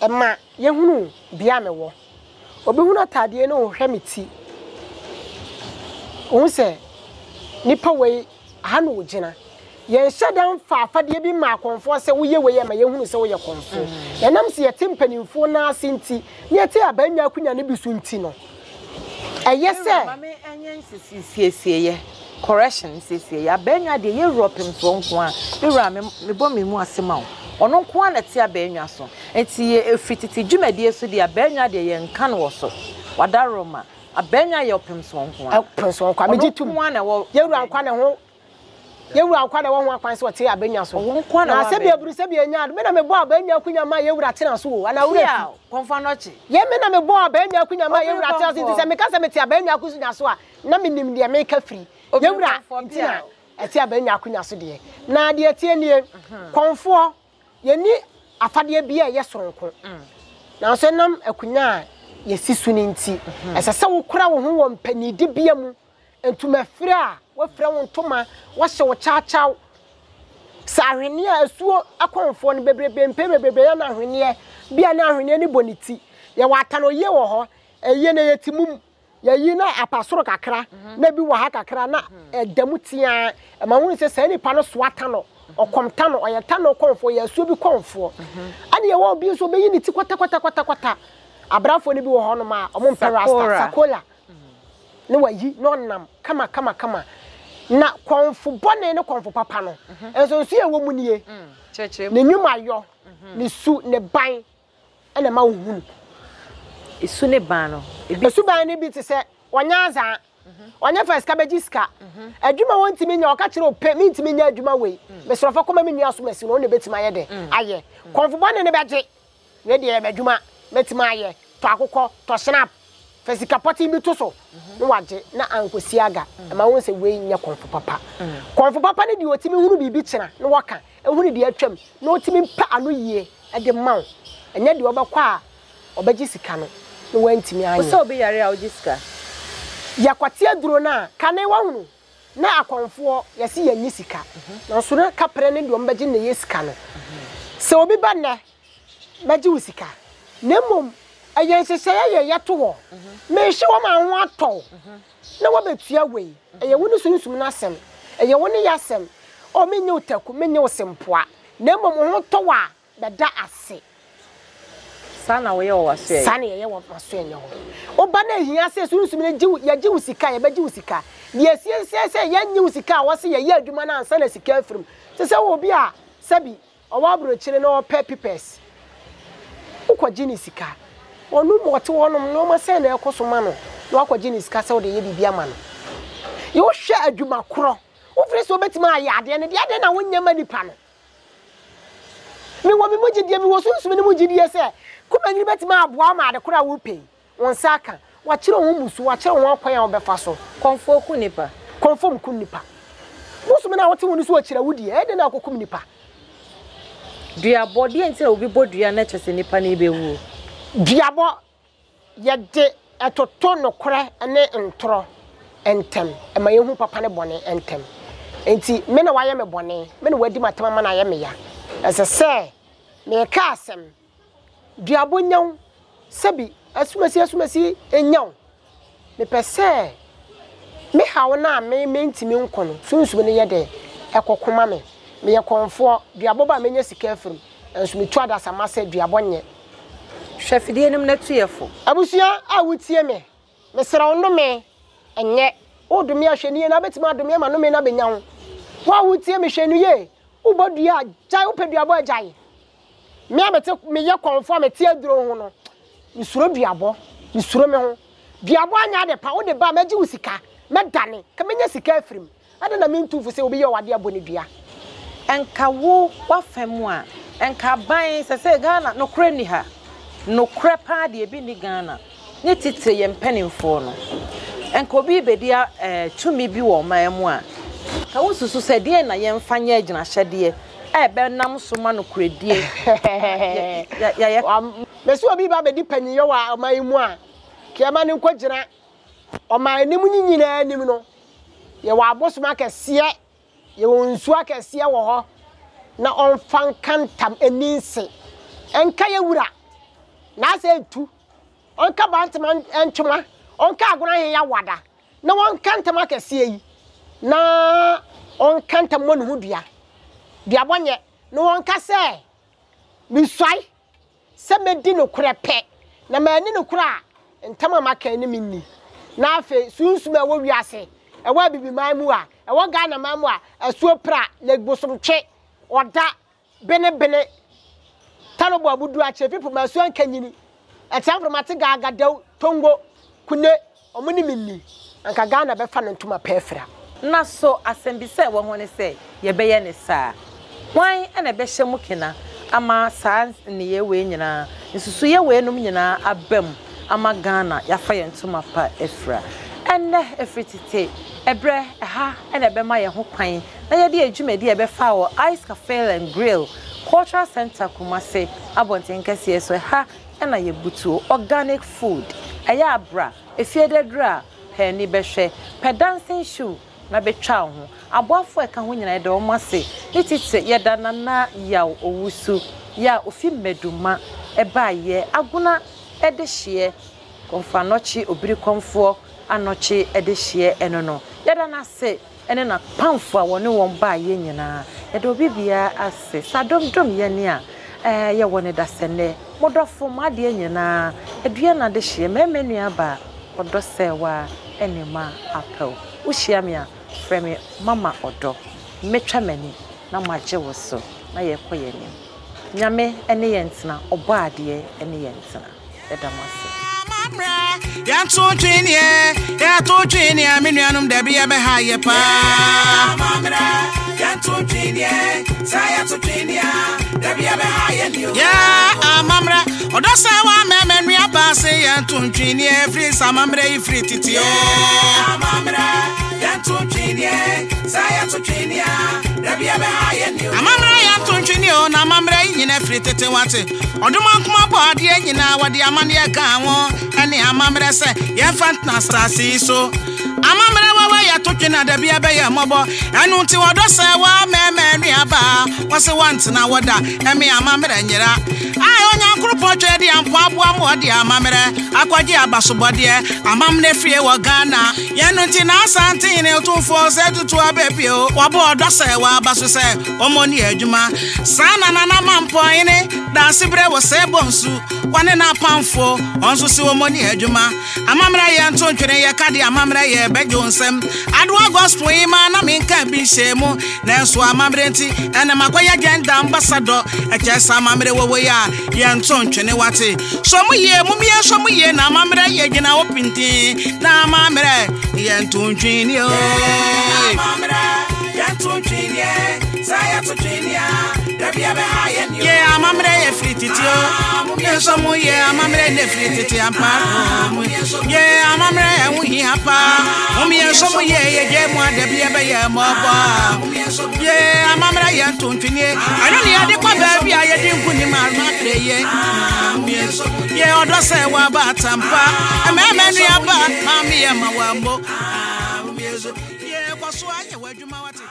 ɛma yɛhunu bea a mewɔ. Obi hunu ataadeɛ yi na ɔhwɛ me ti, ɔhu sɛ nipa wei Aha na ogyina. Yɛnhyɛ da mfa afadeɛ bi mma akɔmfoɔ sɛ woyɛ wei a ma yɛnhunu sɛ woyɛ kɔmfoɔ. Na ɛnam sɛ yɛte mpanimfoɔ nan ase nti, na yɛte abannwa akonnwa no bi so nti no, ɛyɛ Me wura, sɛ. ma me nyɛ nsiesieɛ, correction, nsiesieɛ. Abannwa deɛ, yɛ wura ɔpemsoɔ nko ara. Me wura, me, mebɔ me mu ase ma wo. Ɔno nko ara na ɛte abannwa so. Nti yɛ, ɛfiri tete dwumadie so deɛ, abannwa deɛ yɛnka no wɔ so. Wadaroma. Abannwa yɛ ɔpemsoɔ nko ara. Ɔpemsoɔ nko ara, megye Ɔno tom. nko ara na ɛwɔ Yɛn wura abannwa. nkwa na ɛho Yɛn wura nkwa na ɛwɔ ho akwan sɛ ɔte abannwa so. Ɔwɔ nko ara na Na ɛwɔ sɛbi abannwa. aburu sɛbi anya ade, me na mebɔɔ abannwa akunya maa yɛn wura tena so o, anaa wura fi. Pia, Kɔmfo Anɔkye. Yɛ me na mebɔɔ abannwa akunya maa yɛn Obiri wura tena so, nti Kɔmfoɔ. sɛ meka sɛ mete abannwa akunya so a, na menim deɛ meka firi. Yɛn Obiri wura Kɔmfoɔ, nti Pia. na ɛte abannwa akunya so deɛ. Na deɛ ɛteɛ nie, Kɔmfoɔ, Yɛnni afadeɛ biara a ɛyɛ soronko, nanso ɛnam akonnwa a yɛsi so no nti, ɛsɛ sɛ wokora wo ho wɔ mpanin dibea mu. Ntomafira a woafira wo ntoma, woahyɛ wo kyawkyaw, sɛ ahweneɛ a asuo akɔmfoɔ no bebrebe mpɛn bebrebe yɛ no ahweneɛ bi a na ahweneɛ no bɔ ne ti. Yɛwɔ atanoyie wɔ hɔ, ɛyie no ɛyɛ ti mum. Yɛyi na apa soro kakra, na ebi wɔ ha kakra, na ɛda mu teaa. Ɛma wohu sɛ saa nipa no soa tanɔ, ɔkɔm tanɔ, ɔyɛ tanɔ kɔmfoɔ, ɔyɛ asuo bi kɔmfoɔ. Ɛna yɛwɔ obi nso, ɔbɛyi ne ti kwatakwatakwatakwata. Abrafoɔ no bi wɔ hɔnom a, wɔmpɛ rasta, sakola, na wayi na ɔnam kama kama kama. Na kɔmfo bɔne ne kɔmfo papa no, nsonsonoeɛ a ɛwɔ mu nie, ne nnwumayɔ, ne su, ne ban. na ɛma wohunu. Su ne ban no, ebi. Suban no bi te sɛ, ɔnyɛ azaa, ɔnyɛ fa sika bɛgye sika, adwuma wɔntumi nyɛ, ɔka kyerɛ wo pɛ, mentumi nyɛ adwuma wei, mesrɛ fa kɔma me nua Asomasi no, ɔno na ɛbɛtumi ayɛ dɛ, ayɛ. Kɔmfo bɔne no bɛgye, wei deɛ ɛyɛ m'adwuma, mɛtumi ayɛ, tɔ akokɔ, tɔ snap, fa sika pɔten bi to so, na wagye, na ankɔsi aga. Ɛma wohu sɛ wei nyɛ kɔmfo papa. Kɔmfo papa no deɛ ɔtumi hunu biribi kyena na waka, hunu deɛ atwam, na ɔtumi pɛ ano yie de ma wo, ɛnyɛ deɛ ɔbɛkɔ a ɔbɛgye sika no na wantumi Wo anyɛ. sɛ obi yare a wogye sika? Yɛkɔte aduro no a, kane wahunu, na akɔmfoɔ yɛse yɛnnye sika, nanso na kaprɛ ne deɛ wɔbɛgye na ɛyɛ sika no. Sɛ obi ba nnɛ, mɛgye wo sika, na mmom ɛyɛ nhyehyɛeɛ yɛ yɛto hɔ, mehye wo ma wo ho atɔ wo, na woabɛtua wei, ɛyɛ wo ne Sunsum no asɛm, ɛyɛ wo ne y'asɛm, oh mennye wo taku, mennye wo sempoa, na mmom wo ho tɔ wo a, bɛda ase. Saa na woyɛ wɔ w'asoɛeɛ. Saa na yɛyɛ wɔ m'asoɛeɛ hɔ. Woba na ehia sɛ Sunsum no gye wo, yɛgye wo sika a, yɛbɛgye wo sika. Deɛ ɛsie sɛ yɛnnye wo sika a, wɔse yɛyɛ adwuma no ansa na sika afiri mu. Te sɛ obi a sɛbi Ɔwɔ aburokyire na ɔpɛ pipɛs. Wokɔgye ne sika. Ɔno mu ɔte hɔ nom nnoɔma sɛn na ɛkɔ so ma no na wakɔgye ne sika sɛ wode yɛ biribi ama no. Yɛ wohwɛ adwuma korɔ. Wofiri sɛ wobɛtumi ayɛ adeɛ no deɛ adɛn na wonyɛ ma nipa no. Mewɔ me mu gyidie, mewɔ sunsum no mu gyidie sɛ Kumanyini bɛtumi aboa wo ma ade korɔ a wopɛ yi. Wo nsa aka. Wakyerɛ wo ho mmusu, wakyerɛ wo ho akwan a wobɛfa so. Kɔmfoɔ ku nnipa. Kɔmfoɔ nku nnipa. Bosom no a wote ho no so ɔkyerɛ wo deɛ, ɛyɛ dɛn na akɔkum nnipa? Duabɔ, deɛ nti na obi bɔ dua na kyerɛ sɛ nnipa no rebɛwuo? Duabɔ, yɛde ɛtoto nokorɛ ne ntorɔ ntɛm. Ɛma yɛhu papa ne bɔne ntɛm. Enti me na wayɛ me bɔne, me na wadi m'atɛm ama no ayɛ me ya. Ɛsɛ sɛ meka asɛm. Duabɔ nya wo, sɛbi asumasi asumasi nya wo. Mepɛ sɛ me haw no a me mentumi nko no, sunsum no yɛ dɛn? Ɛkɔko ma me. Meyɛ kɔmfoɔ, duabɔ ba a mɛnya sika afiri mu, nanso metu adasamma sɛ duabɔ nyɛ. Hwɛ afidie no mu na tu yɛ fo. Abusua a wotie me, mesrɛ wo nnome nyɛ. Wodome a, hwɛ no yie na wobɛtumi adome ama nnome no abɛnya wo. Wo a wotie me, hwɛ no yie. Wobɔ dua a, gyae. Wopɛ duabɔ a, gyae. Me a mete meyɛ kɔmfo a mete aduro ho no, mesuro duabɔ, mesuro me ho. Duabɔ anyɛ ade pa, wode ba a mɛgye wo sika, mɛdane, ka mɛnya sika afiri mu. Adɛn na mentu fo sɛ obi yɛ wo adeɛ a bɔ no dua? Nka wo w'afa mu a, nka aban sɛsɛɛ Ghana nokorɛ nni ha, nokorɛ paa deɛ ebi nni Ghana. ne titire yɛn mpanimfoɔ no, nka obi rebɛdi tumi bi wɔ ɔman mu a, nka wosusu sɛ deɛn na yɛmfa nyɛ agyinahyɛdeɛ a ɛbɛnam so ma nokorɛdie yɛayɛ? Mese obi reba abɛdi panyinyɛ wɔ ɔman yi mu a, Ka yɛma no nkɔgyina ɔman anim no nyinaa anim no, yɛwɔ abosom akɛseɛ, yɛwɔ nsuo akɛseɛ wɔ hɔ, na ɔmfa nka ntam nni nse nka yɛ wura, n'asɛ ntu, ɔnka bantama ntoma, ɔnka agona he awada, na wɔnka ntam akɛseɛ yi, na ɔnka ntam mmɔ ne ho dua, duabɔ nyɛ, na wɔnka sɛ, Mesuae sɛ mɛdi nokorɛ pɛ, na manni nokorɛ a, ntam a maka yi ne menni. Na afei, sunsum a ɛwɔ wiase, ɛwɔ Abibiman mu a, ɛwɔ Ghanaman mu a, asuo pra, Lake Bosomtwe, ɔda, bene bene, Talobo abudu akyɛ fi poma asuo anka nyini, ɛkyɛ mframa te gaaga dɛw, Tongo, Kune, ɔmo ne me nni, anka Ghana bɛfa no ntoma pɛ afira. Na so asɛmbisa a ɛwɔ ho ne sɛ, yɛbɛyɛ no saa? Hwan na ɛbɛhyɛ mu kena ama saa nneyɛe wei nyinaa, nsusuiɛ weinom nyinaa aba mu ama Ghana yɛafa yɛn ntoma pa afira? Ɛnnɛ, ɛfiri tete ɛberɛ, ɛha na ɛbɛma yɛn ho kwan na yɛde yɛn dwumadi a ɛbɛfa wɔ Ice Cafe and Grill, Cultural Centre, Kumasi abɔnten kɛseɛ so, ɛha na yɛbutuo organic food, ɛyɛ a bra, efie daduru a, pɛ ani bɛhwɛ, pɛ dancing shoe na bɛtwa wo ho. Aboafo a ɛka ho nyinaa yɛda wɔn ase, ne titire yɛda Nana Yaw Owusu yɛ a ofi Mmɛduma baeɛ, Agona dehyeɛ, Kɔmfo Anɔkye Obirikɔmfoɔ Anɔkye dehyeɛ ɛno no, yɛda no ase ne n'apamfo a wɔne wɔn baeɛ nyinaa. Yɛda obi biara ase sɛ adom dom yɛn a yɛwɔ no dasɛnnɛ. Mo dɔfo, mo adeɛ nyinaa, aduan adehyeɛ, mmarima nuabaa, ɔdɔ sɛ wa ne ma apɛw. Wohyia me a, frɛ me Mama Ɔdɔ. Mɛtwa m'ani na magye wo so na yɛkɔ yɛn anim. Nyame ne yɛn ntena, Ɔbɔadeɛ ne yɛn ntena. Yɛda mo ase. Amammerɛ, yɛnto ntweneɛ, yɛto ntweneɛ, me nuanom dabi yɛbɛha yɛ paa. Amammerɛ, yɛnto ntweneɛ, sɛ yɛto tweneɛ a, dabi yɛbɛha yɛ ni o. Yɛ amammerɛ, ɔdɔ sɛ wa mɛmɛ nua baa se yɛnto ntweneɛ, firi sɛ amammerɛ yi firi tete o. Amammerɛ, yɛnto ntweneɛ, sɛ yɛto tweneɛ a, dabi yɛbɛha yɛ ni o. Amammerɛ yɛnto ntweneɛ o, na amammerɛ yi nyina firi tete wate. Ɔdomankoma bɔɔ adeɛ nyinaa, wɔde amanneɛ kaa ho ne amammerɛ sɛ yɛmfa ntena asase yi so. Amammerɛ wawa yɛto twene a dabi ɛbɛyɛ mmɔbɔ. Ɛno nti wɔdɔ sɛ wɔamɛɛmɛ nuabaa, wɔse wɔntena hɔ da, ɛme amammerɛ nyera. Ae Onyankoropɔn twɛ de ampo aboa ma ɔde amammerɛ akɔgye abasobɔdeɛ. Amammerɛ fie wɔ Ghana. Yɛn no nti na Asante hene Otumfoɔ Osei Tutu Abɛpio wɔbɔ ɔdɔ sɛ wɔaba so sɛ wɔmmɔ ne adwuma. Saa na Nana Mampɔnhene Daasebrɛ wɔ sɛ Bonsu, wɔne n'apamfo, wɔn nso se wɔmmɔ ne adwuma. Amammerɛ yɛ nto ntwene yɛ ka de amammerɛ yɛ bɛgye wo nsam. Adoa Gospel yi maa na menka bi nhyɛɛ mu, nanso amammerɛ nti ɛnɛ makɔyɛ gender ambassador. Ɛkyerɛ sɛ amammerɛ wɔ wei a yɛnto ntwene wate. Sɔ mu yie, mumie sɔ mu yie na amammerɛ yɛ gyina hɔ pintinn na amammerɛ yɛnto ntwene o. Amammerɛ yɛnto ntwene, sɛ yɛto twene a, dabi ɛbɛha yɛn o. Yɛ amammerɛ yɛ firi tete o, yɛnsɔ mu yɛ amammerɛ na firi tete ampa. Yɛ amammerɛ ɛho hia paa, mom yɛnsɔ mu yɛ yɛgye mu a dabi ɛbɛyɛ mmɔbɔ. Yɛ amammerɛ yɛnto ntwene, ɛno ne yɛde kɔ baabi a yɛdi nkonim amammerɛ yɛ. Yɛ ɔdɔ sɛ waba atampa, mmarima nuaba, maame yɛ ma wammo. Yɛ kɔ so ayɛ w'adwuma wate.